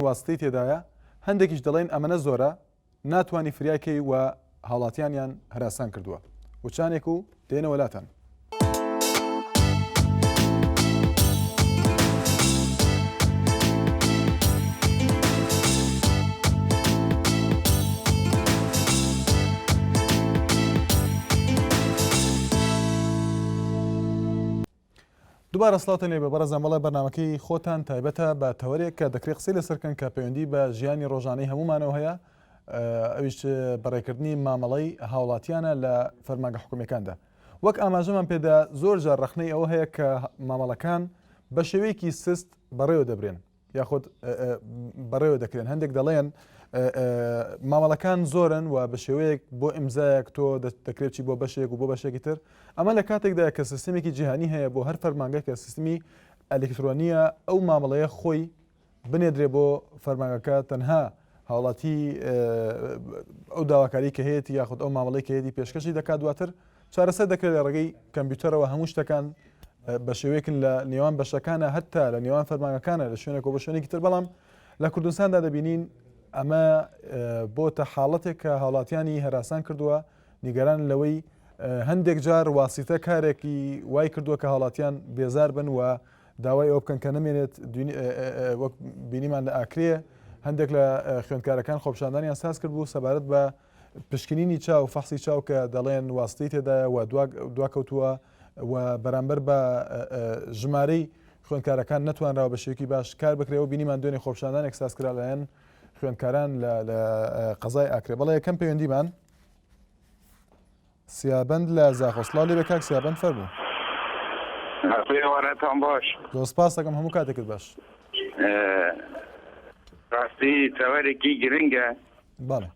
واسطەی تێدایە، هەندێکیش دەڵێن ئەمەنە زۆرە ناتوانی فریای کەی و هاوڵاتیانیان هەراسان کردووە. وچانێک و دێنەوە لاتان. دووبارە سڵاوتان لێبێ بەڕێزان بەڵێ بەرنامەکەی خۆتان تایبەتە بە تەوەرێک کە دەکرێت قسەی لەسەر کەن کە پەیوەندی بە ژیانی ڕۆژانەی هەمومانەوە هەیە ئەویش بەڕێکردنی مامەڵەی هاوڵاتیانە لە فەرمانگە حکومیەکاندا وەک ئاماژەمان پێدا زۆر جار ڕەخنەی ئەوە هەیە کە مامەڵەکان بە شێوەیەکی سست بەڕێوە دەبرێن یاخود بەڕێوە دەکرێن هەندێک دەڵێن مامەڵەکان زۆرن و بە شێوەیەک بۆ ئیمزایەک تۆ دەکرێت چی بۆ بەشێک و بۆ بەشێکی تر ئەمە لە کاتێکدا کە سیستمێکی جیهانی هەیە بۆ هەر فەرمانگە کە سیستمی ئەلکترۆنیە ئەو مامەڵەیە خۆی بنێدرێ بۆ فەرمانگەکە تەنها هاوڵاتی ئەو داواکاری کە هەیەی یاخود ئەو مامەڵی کە هەیەی پێشکەشی دەکات دواتر چارەسەر دەکرێت لە ڕێگەی کەمپیوتەرەوە هەموو شتەکان بە شێوەیەکن لە نێوان بەشەکانە هەتا لە نێوان فەرمانگەکانە لە شوێنێک و بە شوێنێکی تر بەڵام لە کوردستاندا دەبینین ئەمە بۆتە حاڵەتێک کە هاوڵاتیانی هەراسان کردووە نیگەران لەوەی هەندێک جار واسیتە کارێکی وای کردووە کە هاوڵاتیان بێزار بن و داوای ئەوە بکەن کە نەمێنێت وەک بینیمان لە ئاکرێ هەندێک لە خوێندکارەکان خۆپشاندانیان ساز کرد بوو سەبارەت بە پشکنینی چاو، فەحسی چاو کە دەڵێن واستەی تێدایە و دواکەوتووە و بەرامبەر بە ژمارەی خوێندکارەکان نەتوانراوە بە شێوەیەکی باش کار بکرێ و بینیمان دوێنێ خۆپیشاندانێک سازکرا لایەن خوێندکاران لە قەزای ئاکرێ. بەڵێ یەکەم پەیوەندیمان سیابەند لە زاخۆ. سڵاو لێبێ کاک سیابەند فەرموو. ئێوارەتان باش. زۆر سپاس دەکەم هەموو کاتێکت باش. ڕاستی تەوەرێکی گرنگە. بەڵێ.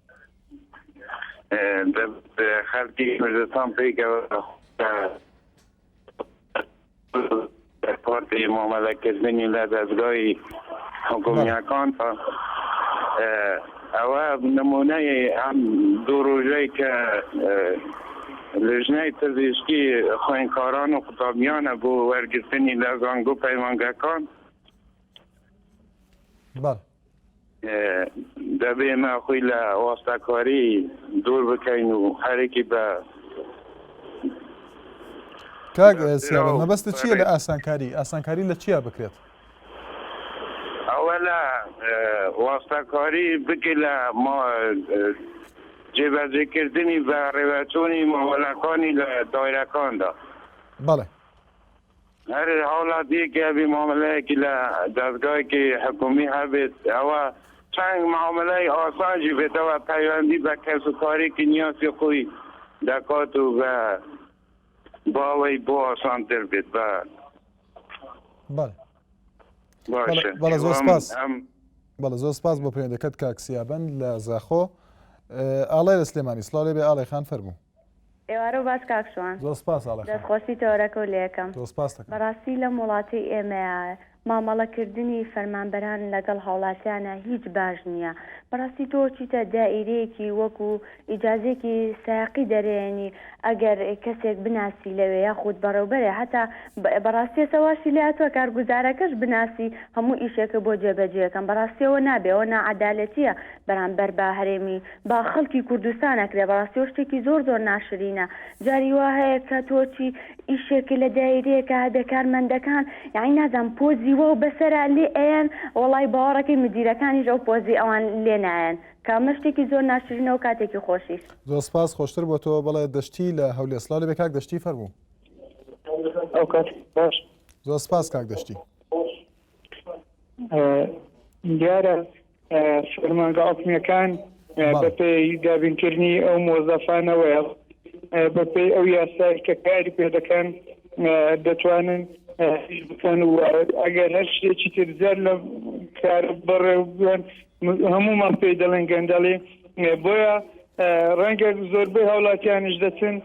خەڵکی کوردستان پێکەوە پارتی مامەلەکردنی لە دەستگای حکومیەکان ئەوە نمونەی ئەم دوو ڕۆژەی کە لژنەی پزیشکی خوێندکاران و قوتابیانە بۆ وەرگرتنی لە زانکۆ پەیمانگەکان بەڵێ. دەبێ ئێمە خۆی لە واستەکاری دوور بکەین و هەرێکی بە کاک سیابەند مەبەستت چییە لە ئاسانکاری ئاسانکاری لە چیا بکرێت؟ ئەوە لە واستەکاری بکە لە جێبەجێکردنی بەڕێوەچوونی مامەلەکانی لە دایرەکاندا. بەڵێ. هەر هاوڵاتیەک هەبی معاملەیەکی لە دەزگایەکی حکومی هەبێت ئەوە چەند معاملەی ئاسانجی بێتەوە پەیوەندی بە کەس و کارێکی نیاسی خۆی دەکات و بە باوەی بۆ ئاسانتر بێت بە بەڵێ بەڵێ زۆر سپاس بەڵێ زۆر سپاس بۆ پەیوەندەکەت کاک سیابەند لە زاخۆ ئاڵای لە سلێمانی سڵاو لێبێ ئاڵای خان فەرموو ئێوارەو باش کاک شوان. زۆر سپاس ئاڵای خان. دەست خۆشی تەوەرەکەو لێکەم. زۆر سپاست دەکەم. بەڕاستی لەم وڵاتەی ئێمەیا مامەڵە کردنی فەرمانبەران لەگەڵ هاوڵاتیانا هیچ باش نیە بەڕاستی تۆ چیتە دائیرەیەکی وەکو ئیجازەیەکی سایەقی دەرێنی ئەگەر کەسێک بناسی لەوێ یاخود بەڕێوبەرێ هەتا بەڕاستی ئێستا واشی لێ هاتوە کارگوزارەکەش بناسی هەموو ئیشێکە بۆ جێبەجێکەن بەڕاستی ئەوە نابێ ئەوە ناعەدالەتیە بەرامبەر بە هەرێمی بە خەڵکی کوردستان ئەکرێ بەڕاستی ئەوە شتێکی زۆر زۆر ناشرینە جاری وا هەیە کە تۆ چی ئیشێک لە دایرەیەکا هەبێ کارمەندەکان یانی نازانم پۆزی واو بەسەرا لێ ئەیەن وەڵای باوەڕەکەی مدیرەکانیش ئەو پۆزی ئەوان لێ نایەن کە ئەمە شتێکی زۆر ناشرینە و کاتێکی خۆشیش. زۆر سپاس خۆشتر بۆ تۆ بەڵێ دەشتی لە هەولێر سڵاو لێبێ کاک دەشتی فەرموو. ئەو کات باش. زۆر سپاس کاک دەشتی. دیارە فەرمانگە حکومیەکان بەپێی دابینکردنی ئەو مۆزەفانەوەیە بەپێی ئەو یاسای کە کاری پێ دەکەن دەتوانن بکەن و ئەگەر هەر شتێکی تر زیاد لە کار بەڕێوبن هەمومان پێی دەڵێن گەندەڵی بۆیە ڕەنگە زۆربەی هاوڵاتیانیش دەچن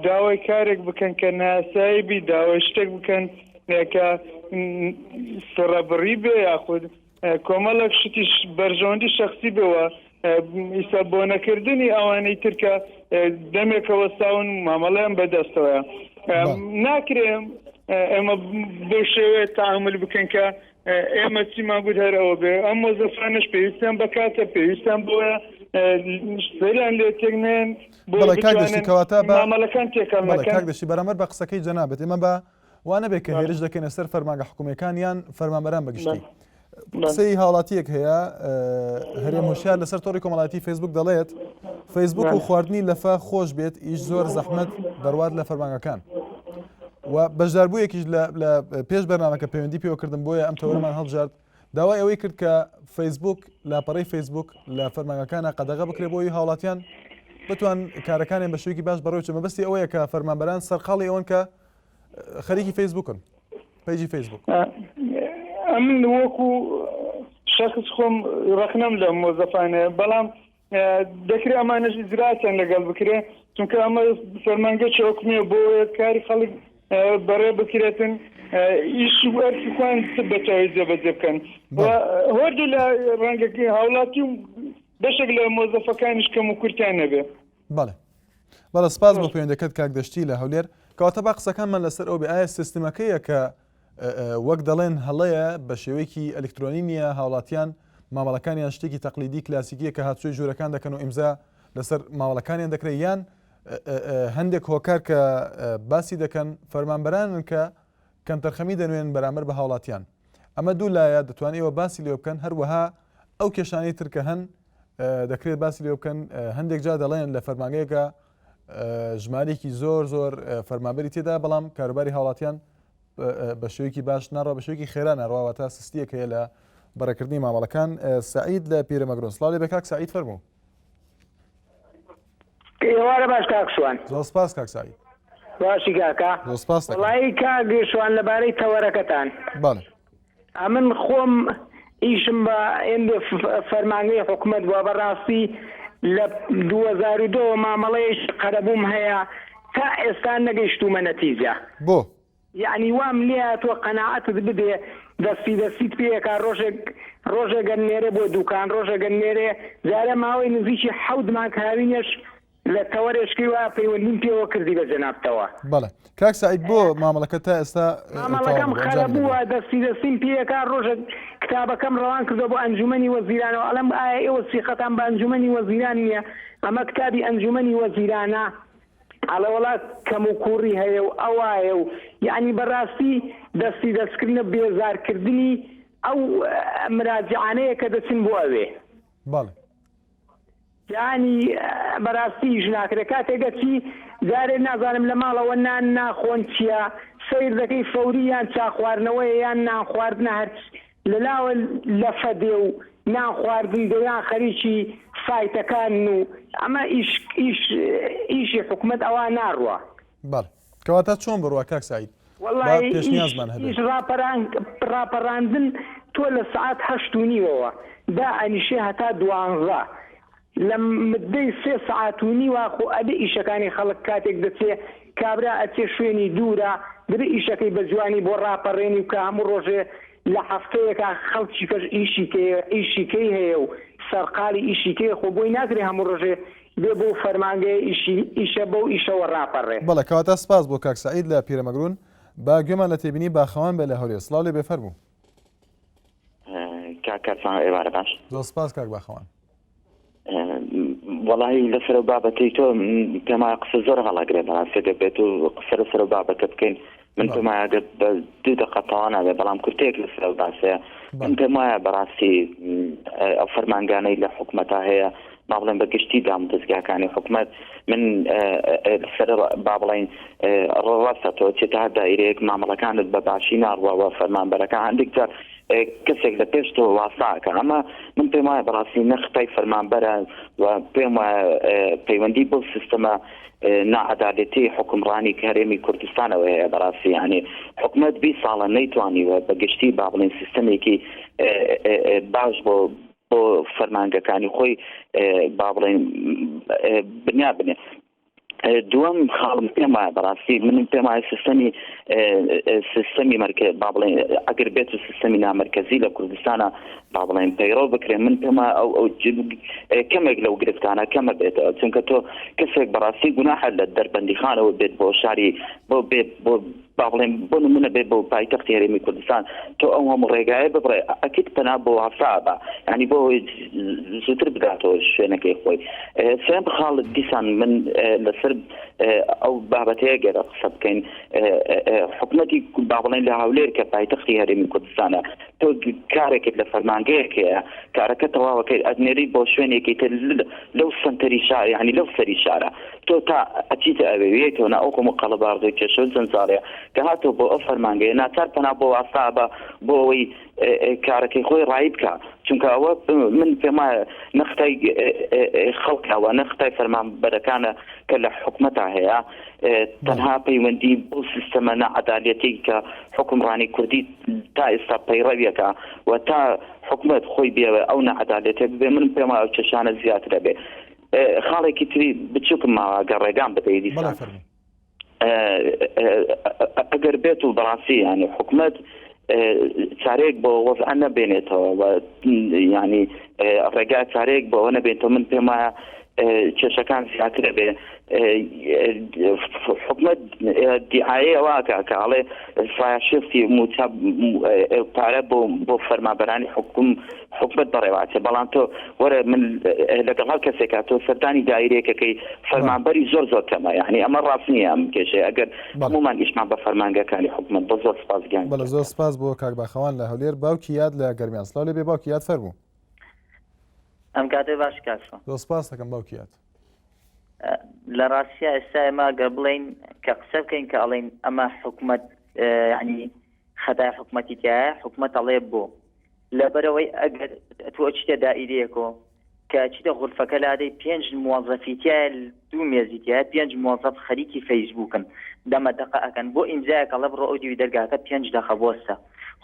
داوای کارێک بکەن کە ناسایی بی داوای شتێک بکەن کە سڕەبڕی بێ یاخود کۆمەڵێک شتیش بەرژەوەندی شەخسی بێوە ئیسا بۆ نەکردنی ئەوانەی ترکە دەمێکە وەستاون مامەڵەیان بەدەستەوەیە ناکرێ ئێمە بۆ شێوەیە تعامل بکەن کە. ئێمە چیمان گوت هەر ئەوە بێ ئەم مۆزەفانەش پێویستیان بە کاتە پێویستیان بۆیە سەریان لێ تێک نێن بۆ بەڵێ کاک دەشتی بتوانن کەواتە بە مامەلەکان تێکەڵ بەڵێ نەکەن کاک دەشتی بەرامبەر بە قسەکەی جەنابت ئێمە بە وا نەبێت کە هێرش دەکەینە سەر فەرمانگە حکومیەکان یان فەرمانبەران بەگشتی قسەی هاوڵاتیەک هەیە هەرێم هۆشیار لەسەر تۆڕی کۆمەڵاتی فەیسبوک دەڵێت فەیسبوک و خواردنی لەفە خۆش بێت ئیش زۆر زەحمت دەڕوات لە فەرمانگەکان و بەشداربوویەکیش لە پێش بەرنامەکە پەیوەندی پێوەکردم بۆیە ئەم تەوەرەمان هەڵبژارد داوای ئەوەی کرد کە فەیسبوک لاپەڕەی فەیسبوک لە فەرمانگەکانە قەدەغە بکرێ بۆی هاوڵاتیان بتوان کارەکانیان بە شێوەیەکی باش بەڕێوە مەبەستی ئەوەیە کە فەرمانبەران سەرقاڵی ئەوەن کە خەریکی فەیسبوکن پەیجی فەیسبوک. ئەمن وەکو شەخس خۆم ڕەخنەم لە مۆزەفانەیە بەڵام دەکرێ ئەمانەش ئیجراتیان لەگەڵ بکرێ چونکە ئەمە فەرمانگەی حکومیە بۆ کاری خەڵک بەڕێ بکرێتن ئیش و ئەرکی خۆیان بە تەواوی جێبەجێ بکەن هۆردی لە ڕەنگەکەی هاوڵاتی و بەشێک لە مۆزەفەکانیش کەم و کورتیان نەبێ. بەڵێ بەڵێ سپاس بۆ پەیوەندەکەت کاک دەشتی لە هەولێر کەواتە با قسەکانمان لەسەر ئەو بێ ئایا سیستمەکەیە کە وەک دەڵێن هەڵەیە بە شێوەیەکی ئەلکترۆنی نییە هاوڵاتیان مامەڵەکانیان شتێکی تەقلیدی کلاسیکیە کە هاتوچۆی ژوورەکان دەکەن و ئیمزا لەسەر مامەڵەکانیان دەکرێت یان هەندێک هۆکار کە باسی دەکەن فەرمانبەرانن کە کەمتەرخەمی دەنوێن بەرامبەر بە هاوڵاتیان ئەمە دوو لایە دەتوان ئێوە باسی لێ بکەن هەروەها ئەو کێشانەی تر کە هەن دەکرێت باسی لێ بکەن هەندێک جا دەڵێن لە فەرمانگەیەکە ژمارێکی زۆر زۆر فەرمانبەری تێدا بەڵام کاروباری هاوڵاتیان بە شێوەیەکی باش ناڕە بە شێوەیەکی خێرا ناڕواوە تا سستیەک هەیە لە بەڕێکردنی مامەڵەکان سعید لە پیرەمەگرۆن سڵاو لێ بێ کاک سعید فەرموو. ئێوارە باش کاک شوان. زۆر سپاس کاک سعید. باشی کاکە. زۆر سپاس دەکەم. وەڵایی کاک شوان لەبارەی تەوەرەکەتان. بەڵێ. ئەمن خۆم ئیشم بە ئێندێ فەرمانگەی حکومەت بووە بەڕاستی لە 2002 وە مامەڵەیەکی قەرەبووم هەیە تا ئێستا نەگەیشتوومە نەتیجە. بۆ؟ یەعنی وام لێهاتووە قەناعەتت بدێ دەستی دەستیت پێ ئەکا ڕۆژێک ڕۆژێک ئەنێرێ بۆ دوکان ڕۆژێک ئەنێرێ جارێ ماوەی نزیکی حەوت مانگ هاوینێش لە تەوەرێشکی وا پەیوەندیم پێوە کردی بە جەنابتەوە. بەڵێ کاک سەعید بۆ مامەڵەکەت تا ئێستا مامەڵەکەم تەواو نەبوو ئەنجامی خەرەبووە نەبووە؟ دەستی دەستیم پێ ئەکا ڕۆژێک کتابەکەم ڕەوان کردوە بۆ ئەنجومەنی وەزیرانەوە ئەڵێم ئایا ئێوە سیقەتان بە ئەنجومەنی وەزیران نیە ئەمە کتابی ئەنجومەنی وەزیرانە ئەڵێ وەڵا کەم و کووڕی هەیە و ئەوایە و یەعنی بەڕاستی دەستی دەستکردنە بێزارکردنی ئەو مراجعانەیە کە دەچن بۆ ئەوێ. بەڵێ. یانی بەراستی ئیش ناکرێ کاتێک ئەچی جارێ نازانم لە ماڵەوە نان ناخۆن چیە سەیر دەکەی فەوری یان چا خواردنەوەیە یان نان خواردنە هەرچ لە لاوە لەفە دێ و نان خواردن دێ یان خەریکی فایتەکانن و ئەمە ئیش ئیش ئیشی حکومەت ئەوا ناڕوا. بەڵێ کەواتە چۆن بڕوا کاک سەعید با وەڵایی ئیش پێشنیازمان هەبێ. ئیش ڕاپەران ڕاپەڕاندن تۆ لە سەعات هەشت و نیوەوە دا ئەنیشێ هەتا دوانزە لە مدەی سێ سەعات و نیوە خۆ ئەبێ ئیشەکانی خەڵک کاتێک دەچێ کابرا ئەچێ شوێنی دوورە دەبێ ئیشەکەی بە جوانی بۆ ڕاپەڕێنی و کە هەموو ڕۆژێ لە هەفتەیەکا خەڵکی کەش ئیشی کەیە ئیشی کەی هەیە و سەرقاڵی ئیشی کەیە خۆ بۆی ناکرێ هەموو ڕۆژێ بێ بەو فەرمانگەیە ئیشی ئیشە بەو ئیشەوە ڕاپەڕێ. بەڵێ کەواتە سپاس بۆ کاک سەعید لە پیرەمەگرون با گوێمان لە تێبینی باخەوان بێ لە هەولێر سڵاو لێ بێ فەرموو. کاک کارزان ئێوارە باش. زۆر سپاس کاک باخەوان. وەڵاهی لەسەر ئەو بابەتەی تۆ پێم وایە قسە زۆر هەڵەگرێ بەڕاستی ئەگەر بێت و قسە لەسەر ئەو بابەتە بکەین من پێم وایە ئەگەر بە دوو دەقە تەواو نابێت بەڵام کورتەیەک لەسەر ئەو باسەیە من پێم وایە بەڕاستی ئەو فەرمانگانەی لە حکومەتا هەیە با بڵێن بە گشتی دام دەستگاکانی حکومەت من سەر با بڵین ڕاستە تۆ چێتە هەر دایرەیەک مامەڵەکانت بە باشی ناڕواوە فەرمانبەرەکان هەندێک جار کەسێک لە پێش تۆ واساکە ئەمە من پێم وایە بەڕاستی نەختای فەرمانبەرە و پێم وایە پەیوەندی بەو سیستەمە ناعەدالەتی حکومڕانی هەرێمی کوردستانەوە هەیە بەڕاستی یعنی حکومەت 20 ساڵە نەیتوانیوە بە گشتی با بڵێن سیستەمێکی باش بۆ بۆ فەرمانگەکانی خۆی با بڵێن بنیا بنێ دووەم خاڵم پێم وایە بەڕاستی من پێم وایە سیستەمی سیستەمی مەرکە با بڵێن ئەگەر بێت و سیستەمی نامەرکەزی لە کوردستانە با بڵێن پەیڕەو بکرێن من پێم وایە ئەو ئەو کەمێک لەو گرفتانە کەمە بێتەوە چونکە تۆ کەسێک بەڕاستی گوناحە لە دەربەندیخانەوە بێت بۆ شاری بۆ بێت بۆ. با بڵێن بۆ نمونە بێ بۆ پایتەختی هەرێمی کوردستان تۆ ئەو هەموو ڕێگایە ببڕێ ئەکید پەنا بۆ واستا بە ینی بۆ زووتر بگاتەوە شوێنەکەی خۆی سێم خاڵ دیسان من لەسەر ئەو بابەتەیە گەرە قسە بکەین حکومەتی با بڵێن لە هەولێر کە پایتەختی هەرێمی کوردستانە تۆ کارێکت لە فەرمانگەیەک هەیە کارەکە تەواوەکەی ئەتنێری بۆ شوێنێکی تر لەو سەنتەری شار یعنی لەو سەری شارە تۆ تا ئەچیتە ئەوێ وێیتەوە نا ئەو هەموو قەڵەباڵغی و کێشە و جەنجاڵەیە کە هاتەوە بۆ ئەو فەرمانگەیە ناچار پەنا بۆ واستا ئەبا بۆ ئەوەی کارەکەی خۆی ڕایی بکا چونکە ئەوە من پێم وایە نە ختای خەڵکە و نە ختای فەرمانبەرەکانە کە لە حکومەتا هەیە تەنها پەیوەندی بەو سیستەمە ناعەدالەتەی کە حوکمڕانی کوردی تا ئێستا پەیڕەویەکە و تا حکومەت خۆی بێوێ ئەو ناعەدالەتە ببێ من پێم وایە ئەو کێشانە زیاتر ئەبێ خاڵێکی تری بچووکم ماوە گەر ڕێگام بدەی دیسان ئەگەر بێت و بەڕاستی ینی حکومت چارەیەک بۆ وەزع نەبێنێتەوە و ینی ڕێگا چارەیەک بۆ ئەوە نەبێنێتەوە من پێم وایە کێشەکان زیاترە بێ حکومت دیعاەیە واکە کە ئەڵێ سایشستی موچە پارە بۆ بۆ فەرمابەرانی حکوم حکومت بەڕێواچێ بەڵام تۆ وەرە من لەگەڵ هەر کەسێکا تۆ سەردانی دایرەیەکەکەی فەرمانبەری زۆر زۆر کەمە یعنی ئەمە ڕاست نییە ئەم کێشەیە ئەگەر هەمومان ئیشمان بە فەرمانگەکانی حکومت بە زۆر سپاس گیان بەڵێ زۆر سپاس بۆ کاک باخەوان لە هەولێر باوکی یاد لە گەرمیان سڵاو لێ بێ باوکی یاد فەرموو. ئەم کاتەی باش کاک سۆن. زۆر سپاس دەکەم باوکی یاد. لە ڕاستیا ئێستا ئێمە گەر بڵێین کە قسە بکەین کە ئەڵێین ئەمە حکومەت یعنی خەتای حکومەتی تایە حکومەت ئەڵێ بۆ لەبەرئەوەی ئەگەر تۆ ئەچیتە دائیرەیەکۆ کە ئەچیتە غورفەکە لادەی پێنج موەزەفی تیایە دوو مێزی تیایە پێنج موەزەف خەریکی فەیسبووکن دەمە دەقە ئەکەن بۆ ئیمزایەک ئەڵێ بڕۆ ئەو دیوی دەرگاکە پێنج دەقە بۆستە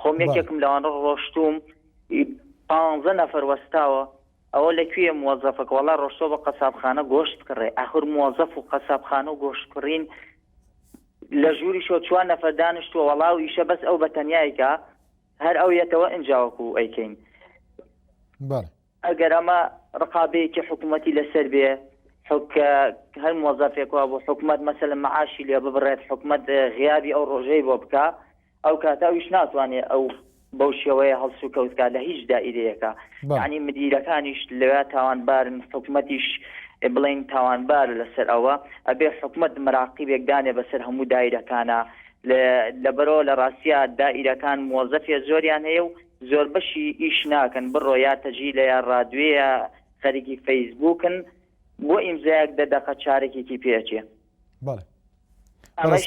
خۆم یەکێکم لەوانە ڕۆشتووم پانزە نەفەر وەستاوە ئەوە لە کوێیە موەزەفەکە وەڵا ڕۆشتووە بە قەسابخانە گۆشت بکڕێ ئاخر موەزەف و قەسابخانە و گۆشت کڕین لە ژووریشەوە چوار نەفەر دانیشتووە وەڵا و ئیشە بەس ئەو بە تەنیایکە هەر ئەو یەتەوە ئینجا وەکو ئەیکەین. بەڵێ. ئەگەر ئەمە ڕقابەیەکی حکومەتی لەسەر بێ حک هەر موەزەفێک وابوو حکومەت مەسەلەن مەعاشی لێ ببڕێت حکومەت غیابی ئەو ڕۆژەی بۆ بکا ئەو کاتە ئەویش ناتوانێ ئەو بەو شێوەیە هەڵسوکەوت کا لە هیچ دائیرەیەکا یانی مدیرەکانیش لەوێ تاوانبارن حکومەتیش بڵێین تاوانبارە لەسەر ئەوە ئەبێ حکومەت مراقیبێک دانێ بەسەر هەموو دایرەکانا لەبەرئەوە لە ڕاستیا دائیرەکان موەزەفێ زۆریان هەیە و زۆربەشی ئیش ناکەن بڕۆ یا تەجیلە یا ڕادوێیە خەریکی فەیسبووکن بۆ ئیمزایەک دە دەقە چارەکێکی پێ ئەچێ. بەڵێ. ئەمەش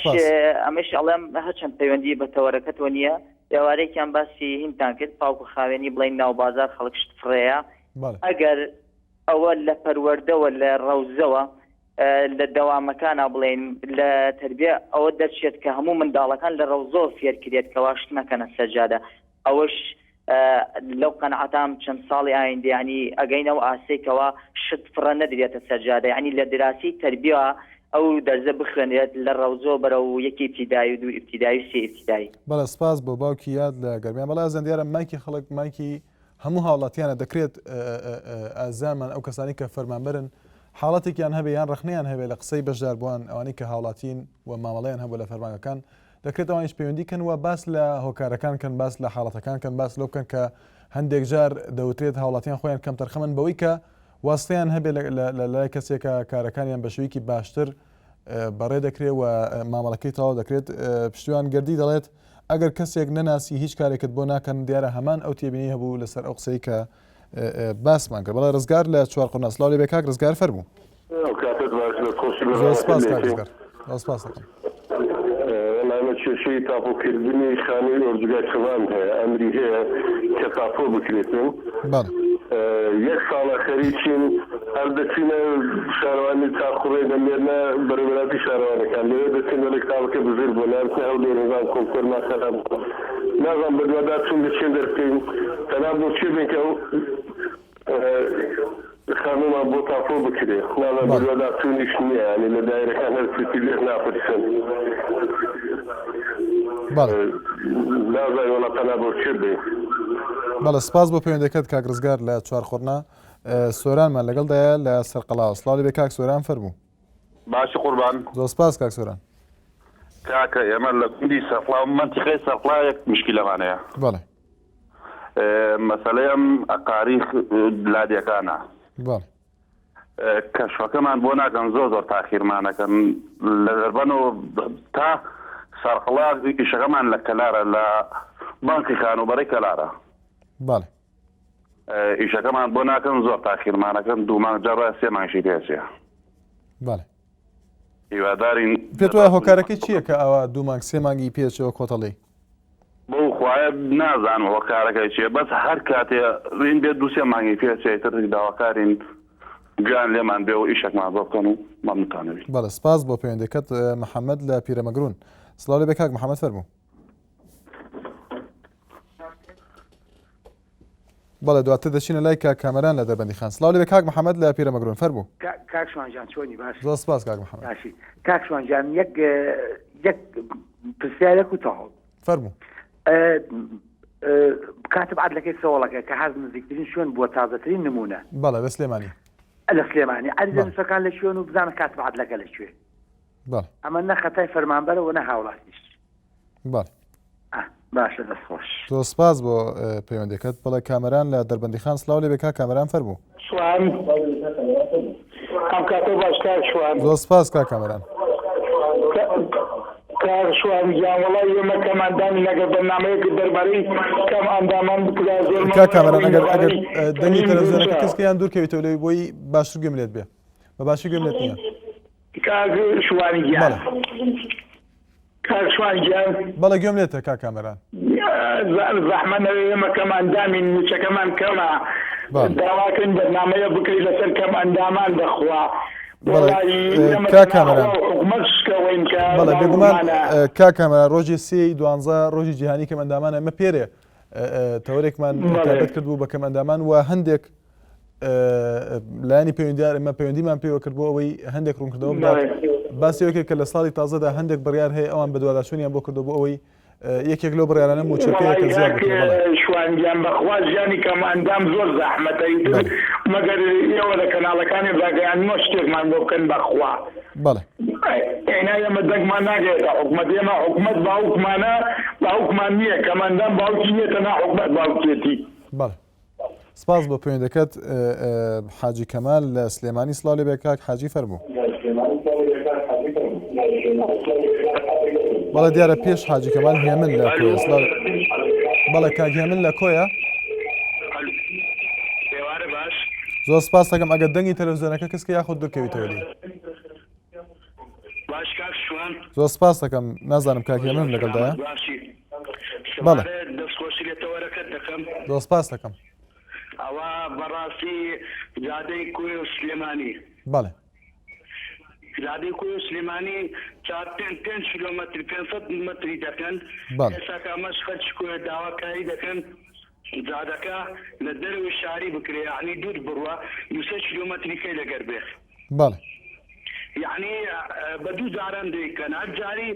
ئەمەش ئەڵێم هەرچەند پەیوەندی بە تەوەرەکەتەوە نییە ئێوارێکیان باسی هینتان کرد پاک و خاوێنی بڵین ناو بازار خەڵک شت فڕێیە ئەگەر ئەوە لە پەروەردەوە لە ڕەوزەوە لە دەوامەکانا بڵێین لە تەربیە ئەوە دەرچێت کە هەموو منداڵەکان لە ڕەوزەوە فێر کرێت کەوا شت نەکەنە سەجادە ئەوەش لەو قەناعەتام چەند ساڵی ئایندە یانی ئەگەینە ئەو ئاستەی کەوا شت فڕە نەدرێتە سەجادە یانی لە دراسی تەربیە ئەو دەرزە بخوێنرێت لە ڕەوزەوە بەرەو یەکی ئیبتیدایی و دوو ئیبتیدایی و سێ ئیبتیدایی. بەڵێ سپاس بۆ باوکی یاد لە گەرمیان. بەڵێ ئازیزان دیارە ماکی خەڵک ماکی هەموو هاوڵاتیانە دەکرێت ئازامان ئەو کەسانی کە فەرمانبەرن حاڵەتێکیان هەبێ یان ڕەخنەیان هەبێ لە قسەی بەشداربووان ئەوانەی کە هاوڵاتین و مامەڵەیان هەبوو لە فەرمانگەکان دەکرێت ئەوانیش پەیوەندی کەن و باس لە هۆکارەکان کەن باس لە حاڵەتەکان کەن باس لەو بکەن کە هەندێک جار دەوترێت هاوڵاتیان خۆیان کەمتەرخەمن بەوەی کە واستەیان هەبێ لە لای کەسێکە کارەکانیان بە شێوەیەکی باشتر بەڕێ دەکرێت و مامەڵەکەی تەواو دەکرێت پشتیوان گەردی دەڵێت ئەگەر کەسێک نەناسی هیچ کارێکت بۆ ناکەن دیارە هەمان ئەو تێبینی هەبوو لەسەر ئەو قسەی کە باسمان کرد بەڵێ ڕزگار لە چوارقورنە سڵاو لێ بێ کاک ڕزگار فەرموو. ئەو کاتەت باش دەست خۆشی بە زۆر سپاس کاک ڕزگار زۆر سپاس دەکەم. وەڵا ئێمە کێشەی تاپۆکردنی خانووی ئۆردوگای خزان هەیە ئەمری هەیە کە تاپۆ بکرێتن بەڵێ. یەک ساڵە خەریکین هەر دەچینە شارەوانی چاخوڕێ دەنێرنە بەڕێوەبەراتی شارەوانەکان لەوێ دەچین دەڵێ کتابەکە بزر بووە نارتنە هەولێر نزام کۆمپیوتەرمان خەراپ بووە نازانم بەدواداچوون لە چێ دەربکەین تەنها بۆ کێ بێن کە ئەو خانوومان بۆ تاپۆ بکرێ نازانم بەڵێ. بەدواداچوونیش نییە یانی لە دایرەکان هەر چیتی لێت ناپرسن بەڵێ. نازانین وەڵا پەنا بۆ کێ بەین. بەڵێ سپاس بۆ پەیوەندەکەت کاک ڕزگار لە چوارقوڕنە سۆرانمان لەگەڵدایە لە سەرقەڵاوە سڵاو لێبێ کاک سۆران فەرموو. باشی قوربان. زۆر سپاس کاک سۆران. کاکە ئێمە لە گوندی سەرقڵا مەنتیقەی سەرقڵا یەک مشکیلەمان هەیە. بەڵێ. مەسەلەی ئەم ئەقاری لادێکانە. بەڵێ. کەشفەکەمان بۆ ناکەن زۆر زۆر تاخیرمانەکەن لە دەربەن و تا سەرقڵا ئیشەکەمان لە کەلارە لە بانقی خانووبەرەی کەلارە. بەڵێ. ئیشەکەمان بۆ ناکەن زۆر تاخیرمانەکەن دوو مانگ جا سێ مانگشی پێچێ. بەڵێ. هیوادارین پێت وایە هۆکارەکەی چییە کە ئاوا دوو مانگ سێ مانگی پێچەوە کۆتەڵی؟ بەو خوایە نازانم هۆکارەکەی چییە بەس هەر کاتێ ڕین بێت دوو سێ مانگی پێچێ ئیتر داواکارین گوێیان لێمان بێ و ئیشێکمان بۆ بکەن و مەمنونتان ئەبین. بەڵێ سپاس بۆ پەیوەندیەکەت محەمەد لە پیرەمەگرون. سڵاو لێبێ کاک محەمەد فەرموو. بەڵێ دواتر دەچینە لای کاک کامەران لە دەربەندیخان. سڵاو لێبێ کاک محەمەد لە پیرەمەگرون فەرموو. کاک شوان جان چۆنی باش؟ زۆر سپاس کاک محەمەد. باشی کاک شوان جان یەک یەک پرسیارێک و تەواو. فەرموو. کاتب عەدلەکەی سەوەڵەکە کە هەر نزیکترین شوێن بووە تازەترین نموونە. بەڵێ لە سلێمانی. لە سلێمانی عەریزە نووسەکان لە کوێن و بزانە کاتب عەدلەکە لە کوێ. بەڵێ. ئەمە نە خەتای فەرمانبەرە و نە هاوڵاتیش. بەڵێ. باشە دەست خۆش. زۆر سپاس بۆ پەیوەندەکەت. بەڵێ کامەران لە دەربەندیخان سڵاو لێبێ کاک کامەران فەرموو. شوان ئەم کاتە باش کاک شوان. زۆر سپاس کاک کامەران. کاک شوان گیان وەڵای ئێمە کەم ئەندامین ئەگەر بەرنامەیەک دەربارەی کەم ئەندامان بکرا زۆر کاک کامەران ئەگەر ئەگەر دەنگی تەلەڤیزیۆنەکە کز کە یان دوور کەویتەوە لێی بۆی باشتر گوێم لێت بێ بە باشی گوێم لێت نییە. کاک شوان گیان. بەڵێ. کاک شوان گیان. بەڵێ گوێم لێتە کاک کامەران. زەحمەت نەبێ ئێمە کەم ئەندامین موچەکەمان کەمە داواکەین بەرنامەیە بکەی لەسەر کەم ئەندامان بەخوا کاک کامەران حکومەت شکەوەین کە بەڵێ بێگومان کاک کامەران ڕۆژی سێی دوانزە ڕۆژی جیهانی کەم ئەندامان ئەمە پێرێ تەوەرێکمان تایبەت کردبوو بە کەم ئەندامان و هەندێک لایەنی پەیوەندیدار ئێمە پەیوەندیمان پێوە کرد بۆ ئەوەی هەندێک ڕوونکردنەوە بدات باسی ئەوە کرد کە لە ساڵی تازەدا هەندێک بڕیار هەیە ئەوان بەدواداچوونیان بۆ کردو بۆ ئەوەی یەکێک لەو بڕیارانە مووچەکەیە کە زیاد بکرێت بەڵێ. شوان گیان بەخوا ژیانی کەم ئەندام زۆر زەحمەتە ئیتر مەگەر ئێوە لە کەناڵەکانی ڕاگەیاندنەوە شتێکمان بۆ بکەن بەخوا بەڵێ. ئێنا ئێمە دەنگمان ناگەیەتە حکومەت ئێمە حکومەت باوکمانە باوکمان نییە کەم ئەندام باوکی نییە تەنها حکومەت باوکیەتی. بەڵێ. سپاس بۆ پەیوەندەکەت حاجی کەمال لە سلێمانی سڵاو لێبێ کاک حاجی فەرموو. بەڵێ دیارە پێش حاجی کەمال هێمن لە کۆیە سڵاو بەڵێ کاک هێمن لە کۆیە زۆر سپاس دەکەم ئەگەر دەنگی تەلەڤزیۆنەکە کەسکە یاخود دوورکەویتەوە لێی. باش کاک شوان. زۆر سپاس دەکەم نازانم کاک هێمنم لەگەڵدایە. باشی. بەڵێ. دەستخۆشی لە تەوەرەکەت دەکەم. زۆر سپاس دەکەم. ئەوە بەڕاستی جادەی کۆیە و سلێمانی. بەڵێ. جادەی کۆیە و سلێمانی چار پێنج پێنج کیلۆمەتر 500 مەتری دەکەن. بەڵێ. ئێستا کە ئەمەش خەلکی کۆیە داواکاری دەکەن جادەکە لە دەرەوەی شاری بکرێ یەعنی دوور بڕوا دوو سێ کیلۆمەتری کەی لەگەر بێ. بەڵێ. یەعنی بە دوو جاران دەیکەن هەر جاری